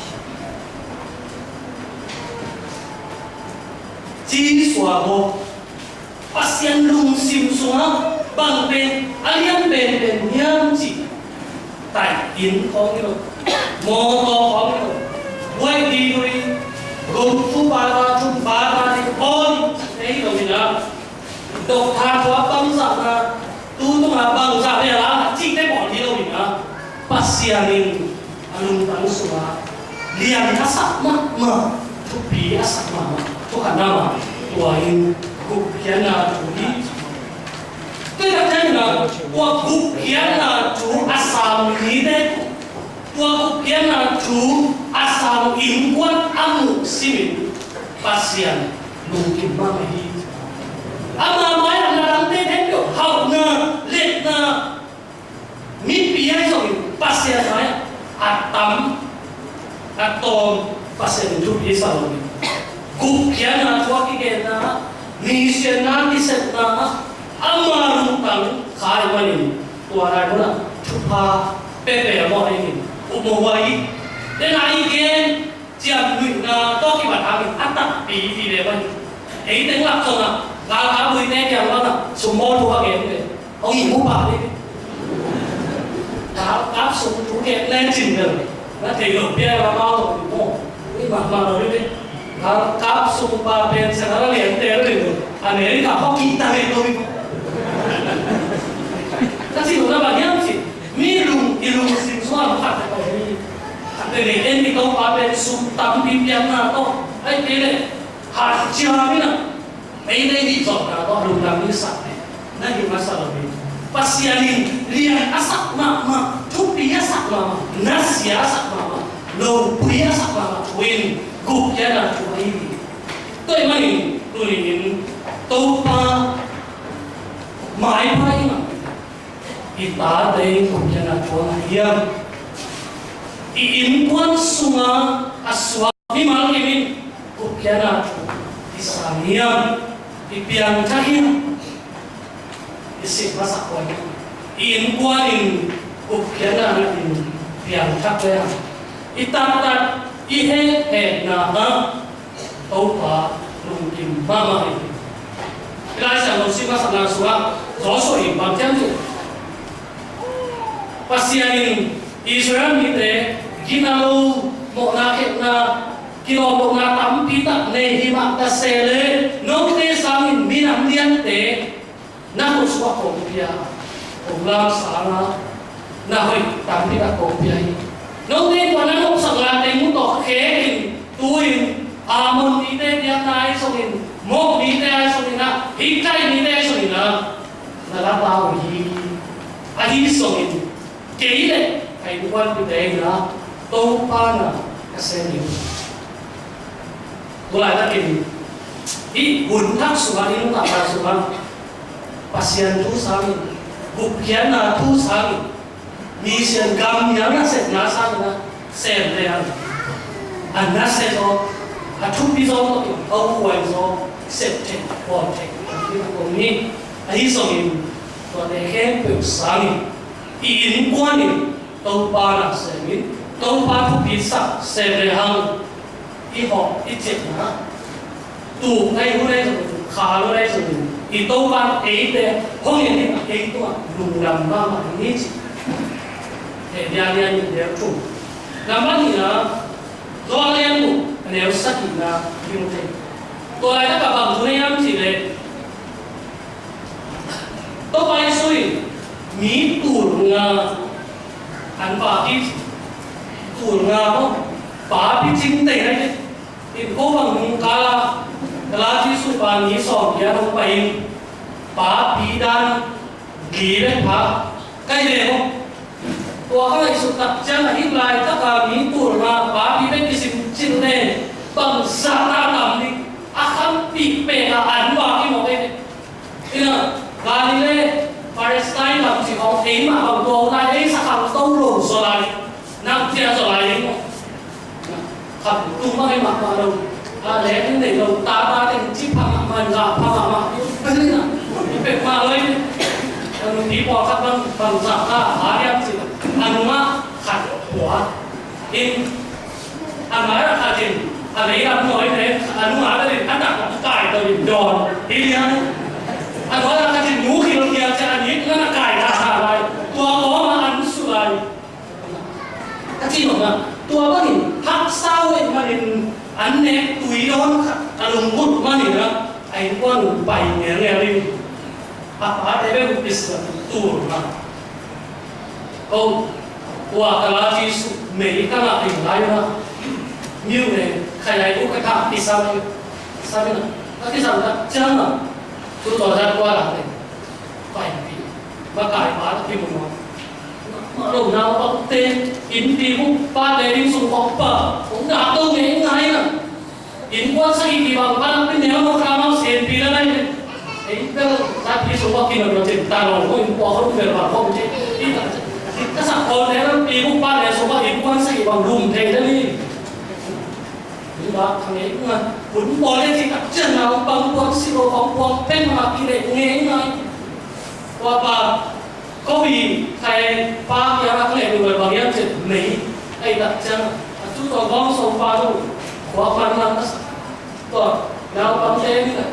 ci suah ho. Pasian lungsim sungah bang pen a lian penpen hiam cih. Taih inn khawng hi lo, mawtaw khawng hi lo, buaih degree, gum fu bata, thum bata, di aw di, ei lo hi na. Doctor tua bangzahna, tu tunga bangzah ve a la, cihte bawl hi lo in ah, Pasian in a lungtang sungah lian a sak mahmah, thupi a sak mahmah, thu khatna mah, tua in gupkhiatna thu hi. Tua in ah, tua gupkhiatna thu a sam mite, tua gupkhiatna thu a sam innkuan a muh simin Pasian lungkim mahmah hi. Ama mai-ah na dangte khempeuh hauhna, letna, mipi ahi zongin Pasian mai-ah a tam a tawm Pasian in thupi sa lo hi. Gupkhiatna thu a kigenna, misianna kisepna, ama lungtang kha ahih manin tua lai munah thupha pepe a mawh ahi hi. Upmawh huai hi. Tena i gen ciamnuihna tawh kibat hangin a takpi hi ve mah hi. Ei teng lak zongah galkap luite kiang bangah sum bawl thu a gen ve. Hong ihmu pah ding. Galkap sung thu gen lecin bel na thei lo pia a mau lo ding maw. Ui mahmah lo ding. Galkap sung pa pen sa na la lian tel ding lo. America hong kihta ve lo ding. Ka cih lo na bang hiam cih. Mi lung, i lungsim sungah khat a tawh mi. Khat a tawh mi en mi Topa pen sum tampi piakna tawh. Ai kei leh hat ciam in ah. Meitei dih zawhna tawh lungdam ding sak leh na hi masa lo hi. Pasian in lian a sak mahmah, thupi a sak mahmah, nasia a sak mahmah, lopui a sak mahmah thu in gupkhiatna thu ahi hi. Tua ahih manin tuni in Topa maipha i ngah i tate in gupkhiatna thu a ngah hiam? I innkuan sungah a suak mimal kim in gupkhiatna thu i sang hiam? I piangthak hiam? I sik masak huai hi. I innkuan in gupkhiatna ngah in piangthak hiam? I taktak i hehhekna ah Topa lungkim mahmah hi. I Lai Siangtho sim masakna sungah Joshua in bang ci hiam cih leh, Pasian in Israel mite gina lo, mawhna khekna kilawmlokna tampi tak nei hi mah ta se leh, note sangin minam liante na khut sungah kong pia, kong lamsang a, na hoih tampi tak kong pia hi. Note tua na nopsaknate mu tawh khekin, tu-in Ammon mite biakna ahi zongin, Moab mite ahi zongin ah, Hittite mite ahi zongin ah, na lata uh hi. Ahi zongin, kei le ka innkuanpihte in ah Topa na ka sem hi. Tu laitakin hih hun thak sungah, i nuntakna sungah Pasian thu sangin, gupkhiatna thu sangin, misiangtho gam mial nasepna sangin ah sem le hang, a nasia zaw, a thupi zaw tawh, a huai zaw, sep theih, bawl theih, a hi zongin, tuate khempeuh sangin i innkuan in Topa na sem in, Topa thupisak sem le hang, i hawh i ciahna, tuk ahi hun ahi zongin, kha lo ahi zongin, i Topa in eite hong en in, ei tungah lungdam mahmah hi ci. Hebru lian nih, neu thum. Nambat nihna, Johan lian guk, neu sagihna i mu thei. Tua laitak ah bang thu nei hiam cih leh, Topa Jesu in mi tul nga an papi, tul nga maw, papi cingte na hi. In ko bang nung kala, kala Jesu pa mi sawm kiang hong pai in, papi dan li bek pha, kai ve maw. Tua ka ngaihsut tak ciang a, hih laitak a mi tul nga papi bek kisim cin le, bangzah na tam ding, a khampih pen a an vak hi mawk ei ve. Ina, Galilee, Palestine lam cih khawng, eimah bang tua uh lai, ei sa khangto lo zaw lai, nang ciah zaw lai ding maw. Khat tung bang hi mahmah lo. A leng in nei lo, tata teng ci pha mahmah, za pha mahmah. Bel ina, i pek mah lo in. Ka nupi pawlkhat bang, bang zah ka a hiam cih, a nungah khat pua in, a ngai a khat in, a lei lam nawi pen a nungah bel in, a tak a kai to in dawn hi liang. A ngai a khat in nu khil kial ciang a nik ngan a kai ta sa lai. Tua kawm a an su lai. Ka cih nopna, tua bangin haksa uh ahih manin an nek tui dawn khat a lunggulh manin ah, a innkuan uh pai ngelngel in, a pate bek uh kisa tul na. Ko, tua ka la Jesu mei ka ngah ding lai na, miu ne khayaih uh ka thah kisam, kisam na, ka kisam tak ciang na, tu tua zat kua la te. Paipih, makai pa kimu maw. Mah lo naupangte, innpi mu pate ding sung khawng pa, hong dak to ngeingai na. Innkuan sagih kibang pa nakpi neu maw, ka mau senpi la nai. Ei bel, nakpi sung khawng kinawh lo cin ta lo, ko innkuan khawng bel bang khawng cin. Ka sak khawng ne nakpi mu pate sung khawng innkuan sagih bang lum thei na ni. Hi bak thang ei nga. Hun pawl le cih tak ciang naupang puang si lo, pang puang pen mah kileh ngeingai. Tua pa, ko i khai pa kiang a ka leh duh bang hiam cih leh mei. Ei tak ciang a, tu tua bang so pa tu khuak man man ka sa. Tua naupangte ni la.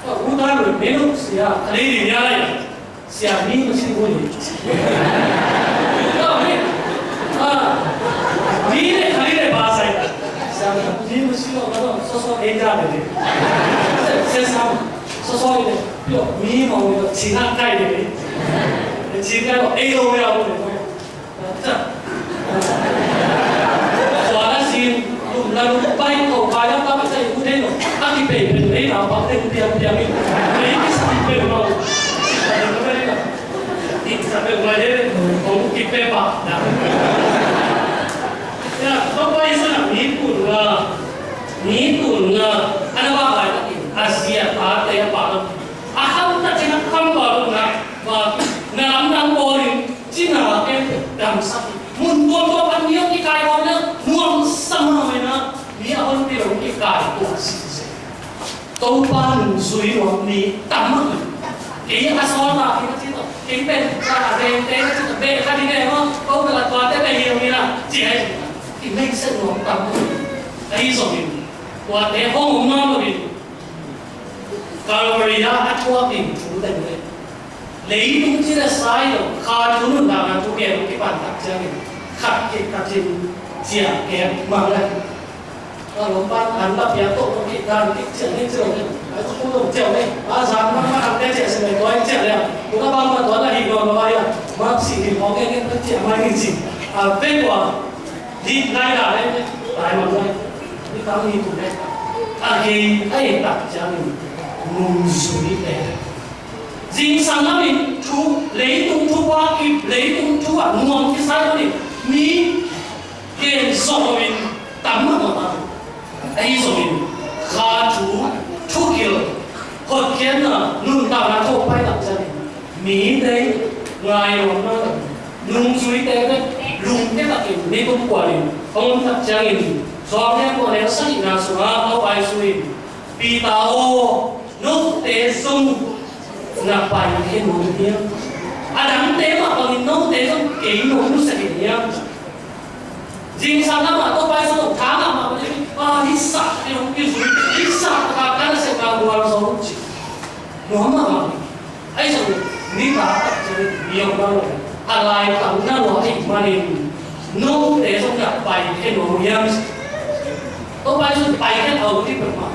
Tua u ta leh mei nu sia, a lei di nia lai. Sia mi masi bu ni. Ah, mi le khali le ba sai. Sia mi masi lo ka lo, so so e ja de de. Se, se sam, so so de. Pio mi mo ni lo, Chin a kai de de. Chin kai lo, e lo ya lo de. Khua la sin, lum la lum pai ko, pai la pai pai u dei lo. A ki pei pen lei la pa dei piang piang in. Lei ki sa ki pei lo. Ki sa pei lo dei, kong ki pei pa da. Ya, pa pai sa na mi kun nga, mi kun nga, ana ba pai la ki, a sia pa te pa lo. A kham ta cina kham ba lo na, ba, na lam dang bawlin, cina la ken dam sa ki. Mun tuamtuam pan mi hong kikaikhawm na, nuamsa mahmah in ah, mi a honpi lo hong kikaituah sitset. Topa nungzui nuam mi tam mahmah. Kei a sawltak hi ka ci tawh, kei pen ka a vengte ka ci tawh, beh khat hi ve maw, ko bel a tuate beh hi lo hi na, ci hi. Kimeihsiat nuam tam mahmah. Ahi zongin, tuate hong om nuam lo hi. Calvary ah a thuak ding thu teng le, leitung ci le sai lo, kha thu nuntakna thu gen kipan tak ciangin, khat kik khat in ciah kek mang le. Lawm pan an la piak tawh lo kik dan kik ciah ni ci lo. Ai, ko kum lo ciah ni. A zan man man ang te ciah si mai tua ciah le. Ko ka bang ma tua la hi lo lo ai a. Ma si hi hong ngen ngen ciah mai ni ci. A, pe kua. Di ngai la le. Lai ma ngai. Ni tang ni tu le. A, gei ai tak ciang ni. Nungzui te. Zingsang lamin thu, leitung thu pa kip, leitung thu a nuam kisai lamin mi gen zawh loin tam mahmah a. Ahi zongin kha thu, thukil, hotkhiatna, nuntakna thu a pai tak ciangin mite ngaihawmna, nungzuite bek lungkia takin nikum kuanin hong om tak ciangin Johan lian kua neu sagihna sungah a paisuin Peter aw, note zong na paikhia nuam hiam? A dangte mah bangin note zong kei nuam nusia kei hiam? Zingsang lamah Topa Jesu tawh tha ngah mah bangin, a, hih sah in hong kizui, hih sah taka ka nasepna gualzo ci. Nuam mahmah. Ahi zongin nitak tak ciangin mi hong na lo, a laitang na lo ahih manin note zong na paikhia nuam hiam? Topa Jesu paikhia a om ding peuhmah.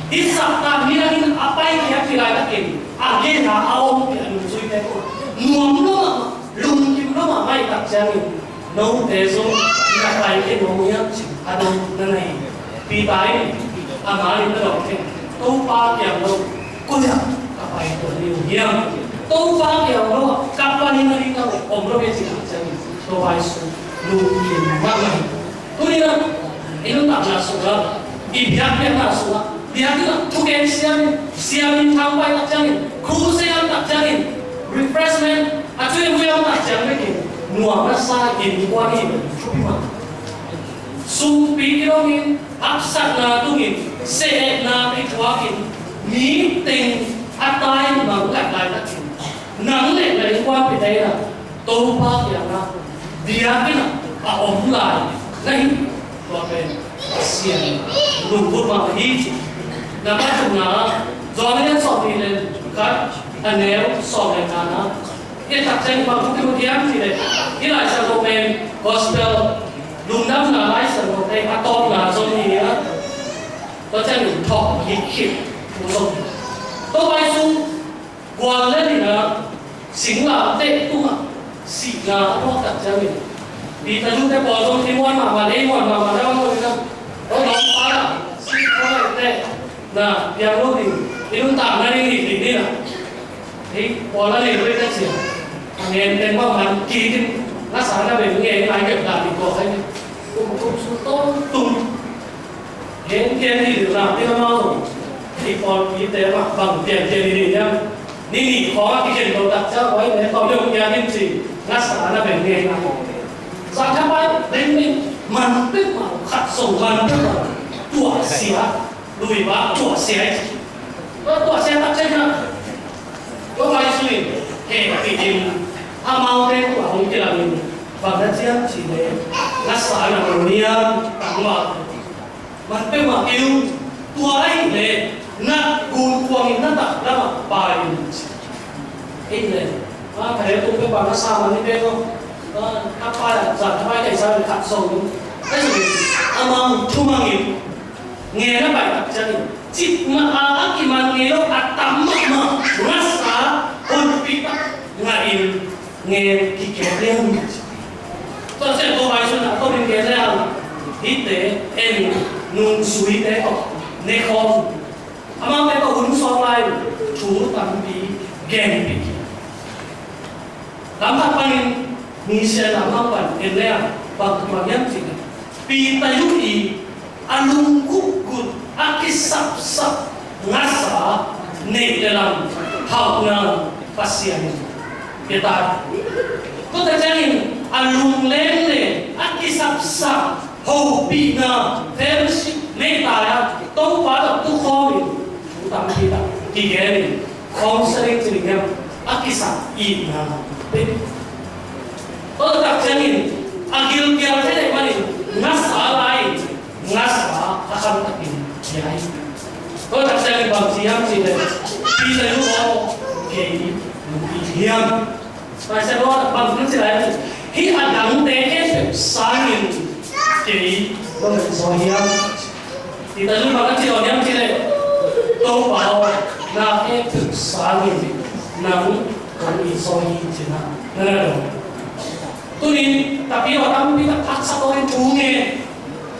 Hih sahtak midang in a paikhia kei laitakin a gena a om kei a nungzuite ko nuam lo mahmah, lungkim lo mahmah ahih tak ciangin note zong na paikhia nuam hiam cih a dong na nei. Peter in a man in na dong thei, Topa kiang lo koi ah ka pai tuan ding uh hiam? Topa kiang lo ah ka panin a ding ka om lo ve cih tak ciangin Topa Jesu lungkim mahmah hi. Tuni-in ah i nuntakna sungah, i biakpiakna sungah, biakinn ah thugen siam in, siam in thangpai tak ciangin, crusade tak ciangin, refreshment a thugen tak ciang bekin nuam a sa innkuan i thupi mah. Sumpi i dongin, haksatna tungin, sehna i thuakin, mi teng a tai mangkhat laitakin nang le na innkuanpihte in ah Topa kiangah biakinn ah a om lai na hi. Tua pen Pasian lungput mah hi ci. Na pathumna, Johan lian sawmnih le khat, a neu sawm le ngana. I tak ciang bang thu kimu hiam cih leh, hih Lai Siangtho pen Gospel, Lungdamna Lai Siangtho te a tawpna zong hi a. Tua ciangin thawh khit khit zong hi. Topa Jesu gual le nihna singlamteh tungah sihna a thuak tak ciangin Peter, Jude pawl zong i muan mahmah, ei muan mahmah na muan na. Tua lawm pa la sih khaw lai teh na piang lo ding, i nuntakna ding hi ding ni na. Hei, pawl a nei lo i ka cia. A ngen teng bang man kik in ngasa na beng ngen lai kep dan ding kawk ai ni. Kum kum su tawm tum. Gen gen hi ding lam ding amau zong. Hei, pawlpite mah bang pian pian hi ding hiam? Ni nih khawng a kikhen lo tak ciang, oi, ne tawm deuh pian in ci. Ngasa na beng ngen na. Zan kha pai beng ngen man pek mah, khat song man pek mah. Tuah sia. Lui ba tuahsia hi. Tua tuahsia tak ciang na. Tua pai sui hehpih in amaute tua hong kilamin, bang na ciam cih leh ngasa na lo niam tangval. Man peuhmah kiu, tua ahih leh na gunkuangin na taklamah pai in ci. Ei leh a ka deuh tung peuhmah ngasa man ni peuh a, a pai a zan a pai kaisa in khat song in. Ei sui amau thumangin ngen a pai tak ciangin, cik mah a a kiman ngei lo a tam mahmah ngasa honpih tak ngah in ngen kikep liang. Tua ciang ko pai sun a ko min ngen liang. Hihte en nungzuite ko ne khawm. Amaute ko hun sawm lai thu tampi genpih. Lamkhat panin misial lamkhat pan en leh bang tua hiam cih leh Peter i a lungkupkut a kisapsap ngasa neih le lam hauhna Pasian in pia ta. Tua ta ciangin a lungleng le a kisapsap hopihna fellowship neih ta a Topa tawh tukhawm in thu tampi tak kigen in Counseling ci ding hiam, a kisap itna pek. Tua tak ciangin a gilkial thei dek manin ngasa lai, ngasa a kham takin pia hi. Tua tak ciangin bang ci hiam cih leh, Peter, lu aw, kei lungkip hiam? Pai sia lua bang ci lai, hih a dangte khempeuh sangin kei lungkip zaw hiam? Peter in bang a ci dawn hiam cih leh, Topa aw, na khempeuh sangin nang kong it zaw hi, ci-in na na dong. Tuni-in tapidaw tampi tak haksa tawh in thu ngen,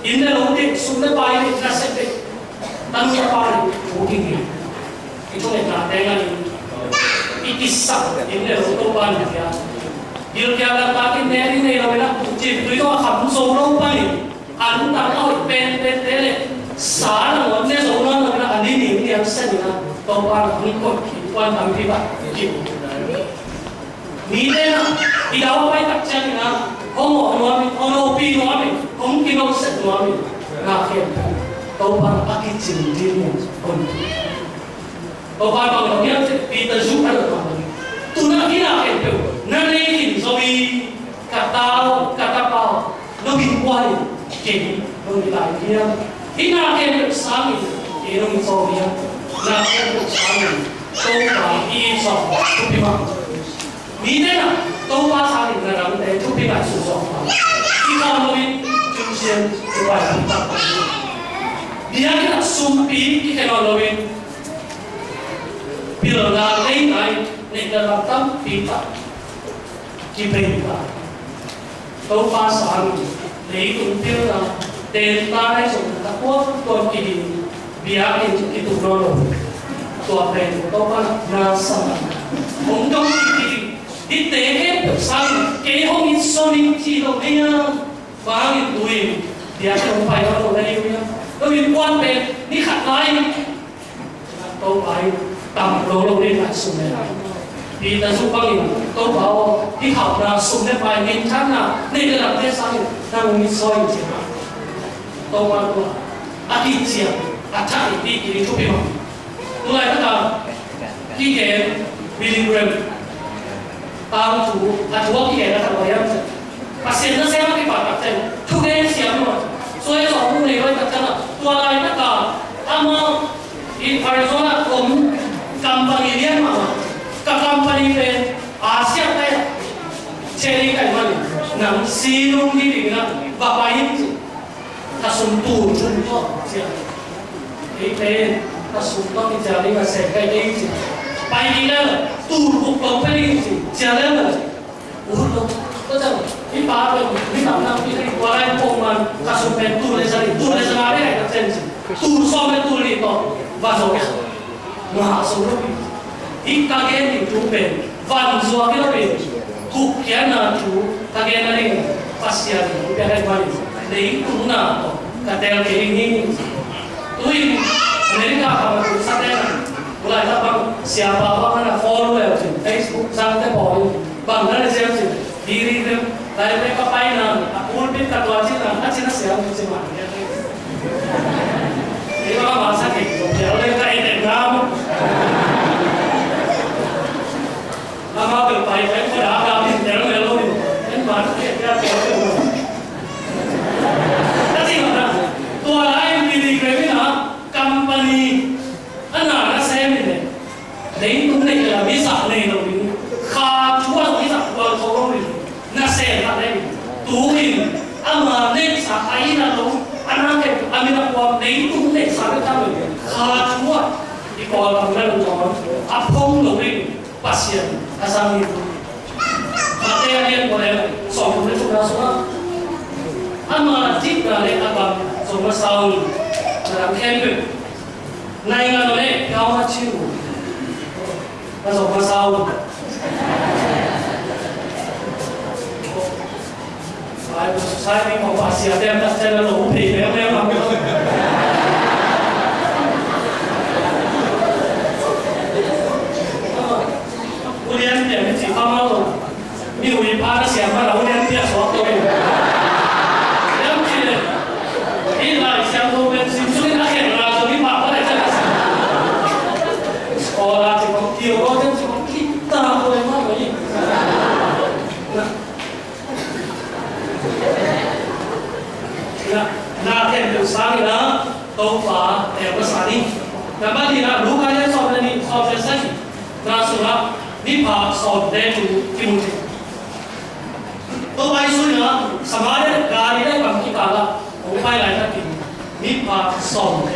inn le lo teh, sum le pai teh, nasep teh, tanu tapa teh thu ngen hi. I thungetnate nganin i kisak inn le lo Topa in pia. Gilkial lamtak in ne ding nei lo in ah, cimtui tawh a kham zo lo panin, a lungtang a hoih penpente le sa nangawn ne zo nawn lo in ah, a ni ning niam sen in ah Topa in hong koih, innkuan tampi bang ki. Mite in ah i dau a pai tak ciangin ah hong awh nuam in, hong nopih nuam in, hong kinawhsat nuam in, na khempeuh Topa in a kicing ding in hong Topa bang lo hiam cih leh, Peter zuk a lo bang lo. Tu-in ah hih na khempeuh na nei khin zo hi. Ka tau, ka tapa aw, nong innkuan in, kei nong it lai hiam? Hih na khempeuh sangin kei nong it zaw hiam? Na khempeuh sangin Topa i it zaw thupi mah. Mite in ah Topa sangin na dangte thupi ngaihsun zaw mah. I khawm lo in, tuition i pai tampi tak. Biakinn ah sumpi i khe nawn lo in, pilna lei ngai, neih le lam tampi tak kibei ta. Topa sangin leitung pilna tenta nai zong, a tuamtuam kiding, biakinn kituk nawn lo. Tua pen Topa na sa mah. Hong dong kiding, hihte khempeuh sangin kei hong it zaw ning ci lo hi hang. Bang hangin tu-in biakinn hong pai nawn lo na hi uh hiam? Lo innkuan pen ni khat lai Topa in tam lo lo ding ngaihsun le. Peter zuk bangin, Topa aw, hih hauhna, sum le pai, minthanna, neih le lamte sangin nang hong it zaw ing, ci. Topa tua a kician a thak i hih kiding thupi mah. Tu laitak a kigen Billy Graham tangthu, a thu a kigen a thak mah hiam cih leh, Pasian nasem a kipat tak ciang thugen siam lo. Suai zawh mu nei lo tak ciang a, tua laitak a amah i Arizona om company lian mahmah, ka company pen Asia te, cheri kai man, nang si nung di ding na va pai in, ci. Ka sum tul thum tawh ciah. Ei pen ka sum tawh kiciah ding a seh kai ding ci. Pai ding le tul guk tawh pai ding ci. Ciah le. Ut lo. Tua ciang i pa pen mi tam nam pi ding, tua lai pong man ka sum pen tul le za li, tul le za nga le ai ka cian ci. Tul sawm le tul li tawh va zo. Mah sung lo pi. Hih ka gen ding thu pen van zuak hi lo pi. Gupkhiatna thu ka gen nading Pasian in hong piak ahih manin leitung na tawh ka tel kei ding hi. Tu-in America kham a tu sa te na, tu laitak bang siapa bang na follow le uh cin, Facebook zangte pawl in bang na le siam cin, diri tem. Lai le ka pai na, a pulpit ka tua cin na, a cin a siam cin mah. Ei bang a masa kei, so pial le ka ei tek ngam. Ama bel pai pai ko da ka min tel mel lo ni. En ban ke ya ko. Ka cin na, tua lai mi di kre mi na, company. A na na sem ni le. Leitung neih le lam i zak nei lo ding, kha thu a zong i zak gual kho lo ding, nasem khat nei ding. Tu-in ama neihsa a inn a lo, a na ken a min a kuam, leitung neihsa le tam lo ding, kha thu a i Kawlgam le lo tawn a phong lo ding, Pasian a zang hi. Matthai a lian kua le sawmthum le thumna sungah, ama dikna le a gam zong masa un, na dang khempeuh. Naingan lo le, kau ma chiu. Ka zong ka sau. Ai, society kong pa sia tem tak chen lo, pei meng meng mang. Ulian pian mi ci pa mau lo. Mi ui pa na siam ma la ulian pian suak to mi. Yam ci le. Hih Lai Siangtho pen sim sung in a khen la zo mi pa pa lai chan a sim. Scholar ci kong, theologian ci kong, kita ko lai ma ko i. Na, na khempeuh sangin a Topa teel masa ni. Nambat nihna, Luka lian sawm le nih, sawm le sagih na sungah miphak sawmte thu kimu thei. Topa Jesu in a Samaria le Galilee gam kikal ah hong pai laitakin miphak sawmte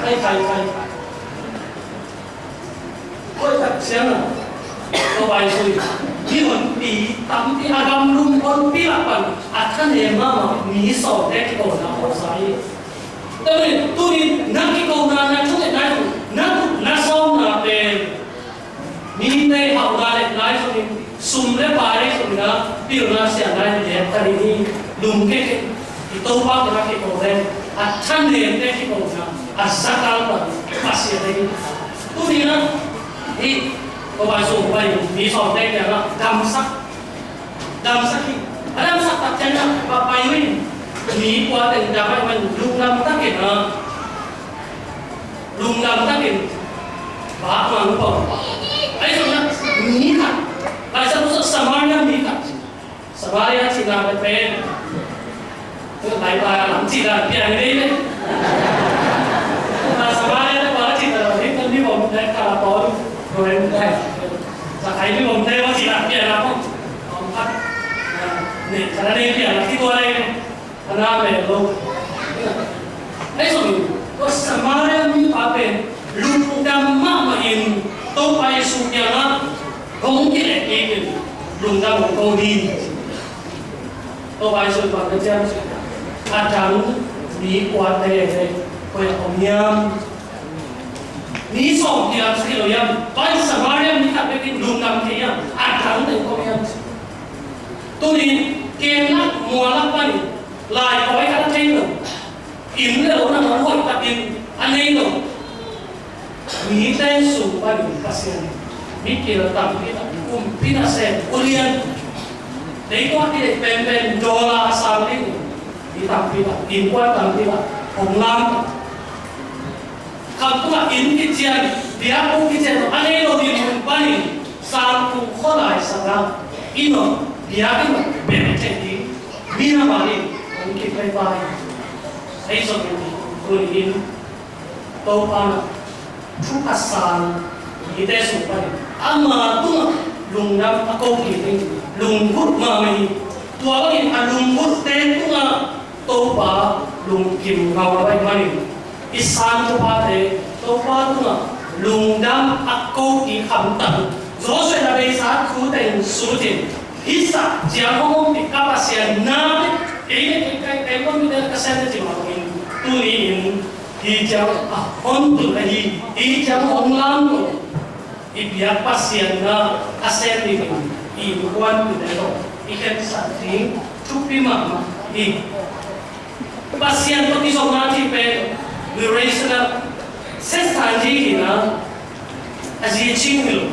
Khai, khai, khai. Koi tak siang a, ko bai sui. Mi honpi tampi a gamlum honpi lak pan a thanem mahmah mi sawmte kikona hawsa hi. Tua hi, tuni na kikona na thungetna, na thuk na sawmna pen mite hauhna le nai zongin, sum le pai zongin a pilna siangna in lek ta ding hi. Lungke kei, i Topa kiang a kiko le a thanemte kikona, a zakal pan Pasian hi. Tuni na, hi, ko bai sung pai mi sawmte kiang a damsak, damsak hi. A damsak tak ciang a, pa pai uh in, mi kua teng dam a, man lungdam takin a, lungdam takin, bak mang pong. Ahi zongin a, mi khat, Lai Siangtho sung Samaria mi khat. Samaria cihna pen, lai pa lam cihna piang ding leh. Samaria te pa cihna lam ding, kan mi bom te ka la pon, roi mu te. Sa kai mi bom te wa cihna piang la pon. Om khat. Ni, sa na ni piang la ki tua lai. A na mel lo. Ahi zongin, tua Samaria mipa pen lungdam mahmah in Topa Jesu kiangah hong kileh kik in lungdam hong ko ding. Topa Jesu in bang na ciam, a dang mi kuate koi ah om hiam? Mi sawm kiam sa hi lo hiam? Pai Samaria mi khat bekin lungdam kei hiam? A dang teng om hiam? Tuni ken lak mual lak panin lai koi khat a thei lo. Inn le lo nangawn hoih takin a nei lo. Mite sung panin Pasian in mi kil tampi tak, kumpi nasem ulian, deih tua i deih penpen dollar a sang ding mi tampi tak, innkuan tampi tak hong lam. Kham tungah inn kician, biakbuk kician a nei lo ding mun panin, Sangkung khualai sangah inn aw, biakinn aw bek thei ding mi na mah in hong kipia pai. Ahi zongin tuni in Topa in thupha sang mite sung panin ama tungah lungdam a ko kik ding lunggulh mahmah hi. Tua bangin a lunggulhte tungah Topa lungkim ngau a baih manin, i sang Topate Topa tungah lungdam a ko kik hamtang. Joshua in a beisa thu teng sut in, hih sak ciang hong ompih ka Pasian na, kei le kei, kei, kei hong ompih ka Pasian na ci mah bangin, tuni in hih ciang a hong tun ahi, hih ciang hong lam ko. I biak Pasian na a sem dingin i innkuanpihte tawh i khensat ding thupi mahmah hi. Pasian tawh kizopna cih pen relational, sisan cih hi na, a zi cing hi lo.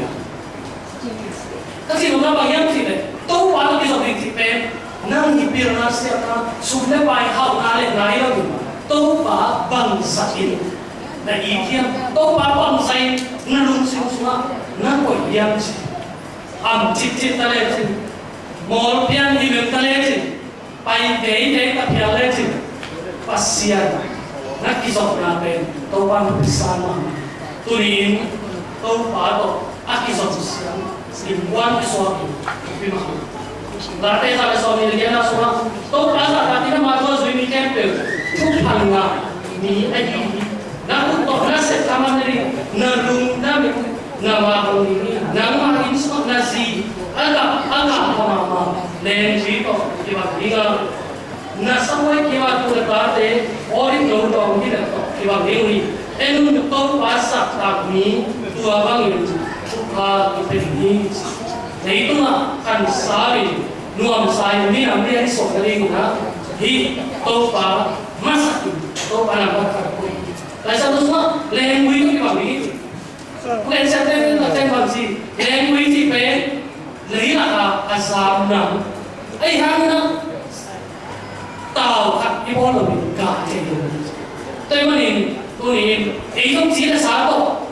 Ka cih nopna bang hiam cih leh Topa tawh kizop ding cih pen nang i pilna siatna, sum le pai, hauhna le nai lo ding, Topa bangzah in na it hiam? Topa bangzah in na lungsim sungah na koih hiam ci? Am citcit ta lecin, mawl pian himhim ta lecin, pai veivei ta phial lecin, Pasian na kizopna pen Topa na pisa mahmah. Tuni in Topa tawh a kizom siang innkuan kisuak in thupi mahmah. Late za le sawm nih le giatna sungah Topa zahtakte in amah tawh a zui mi khempeuh thupha ngah mi ahi hi. Na khut tawh na sep thaman na ding, na lungdam in na mah hong ding hi. Nangmah in Sungah na zi a gah, a gah mahmah lengui tawh kibang ding a, na sahuai kima tu na tate olive no dawng hi na tawh kibang ding uh hi. En un, Topa saktak mi tua bangin thupha kipia ding hi. Leitungah khansau in nuamsa in minam lian suak nadingin ah hih Topa masak in, Topa nambat khat koih. Laisiangtho sungah lengui tawh kibang ding hi. Pu Ken Siam Ten in a ten bang ci, lengui ci pen leilak a a zam nam. Ahi hangin ah tau khat i bawl loin gah thei lo. Tua ahih manin tuni-in ei zong ci le sa tawh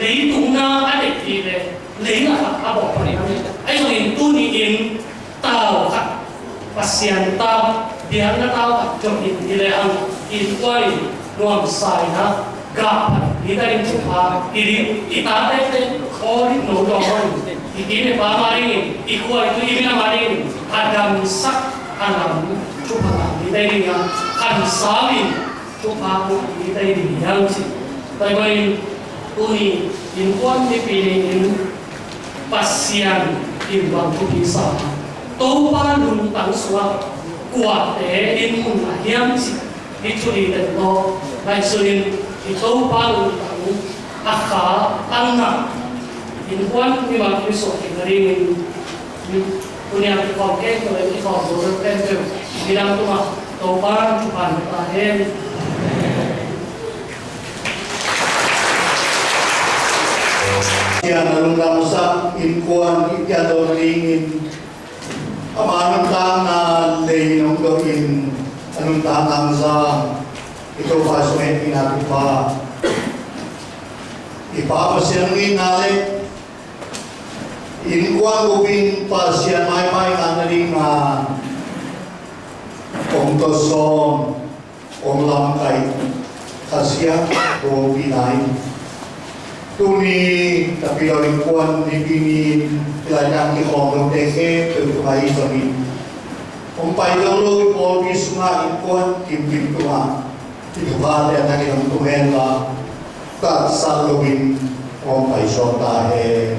leitung na a deih ding leh leilak a a bawlpah ding. Ahi zongin tuni-in tau khat, Pasian tau, biakna tau khat zong hi lehang, innkuan in nuamsa in ah gah pah ding, hih ta ding thupha hi ding. I tate pen olive no dawng hi, i pi i pa mah dingin, i khua i tui i minam mah dingin a damsak a lam thupha ngah ding hi ta ding a, khansau in thupha ngah ding hi ta ding hi hang ci. Tua ahih manin tuni innkuan nipi ni-in Pasian in bang thupi sa, Topa lungtang sungah kuate in mun a hiam cih hih thu li teng tawh ngaihsun in, hih Topa lungtang a kha a ngah innkuan mimal kim suak theih nadingin, tuni-a kikhawm khempeuh le kikhawm zo khempeuh midang tungah Topa thupha ngah ta hen. Pasian a lungdamsak innkuan i piandawn dingin ama nuntakna lei nong dawhin a nuntakna za i Topa sungah i na kipa i Pa Pasian nuntakna le innkuan bupin Pasian maipha i ngah nadinga kong tawsawm, kong lamkaih Khasia Gopinain, tuni Tapidaw innkuan nipi ni-in i laitang kikhawm lote khempeuh tungah i zongin hong pai dolo i pawlpi sungah innkuan kimkim tungah i thuphate a thakin hong tung hen la, tatsat loin hong pai sawm ta hen.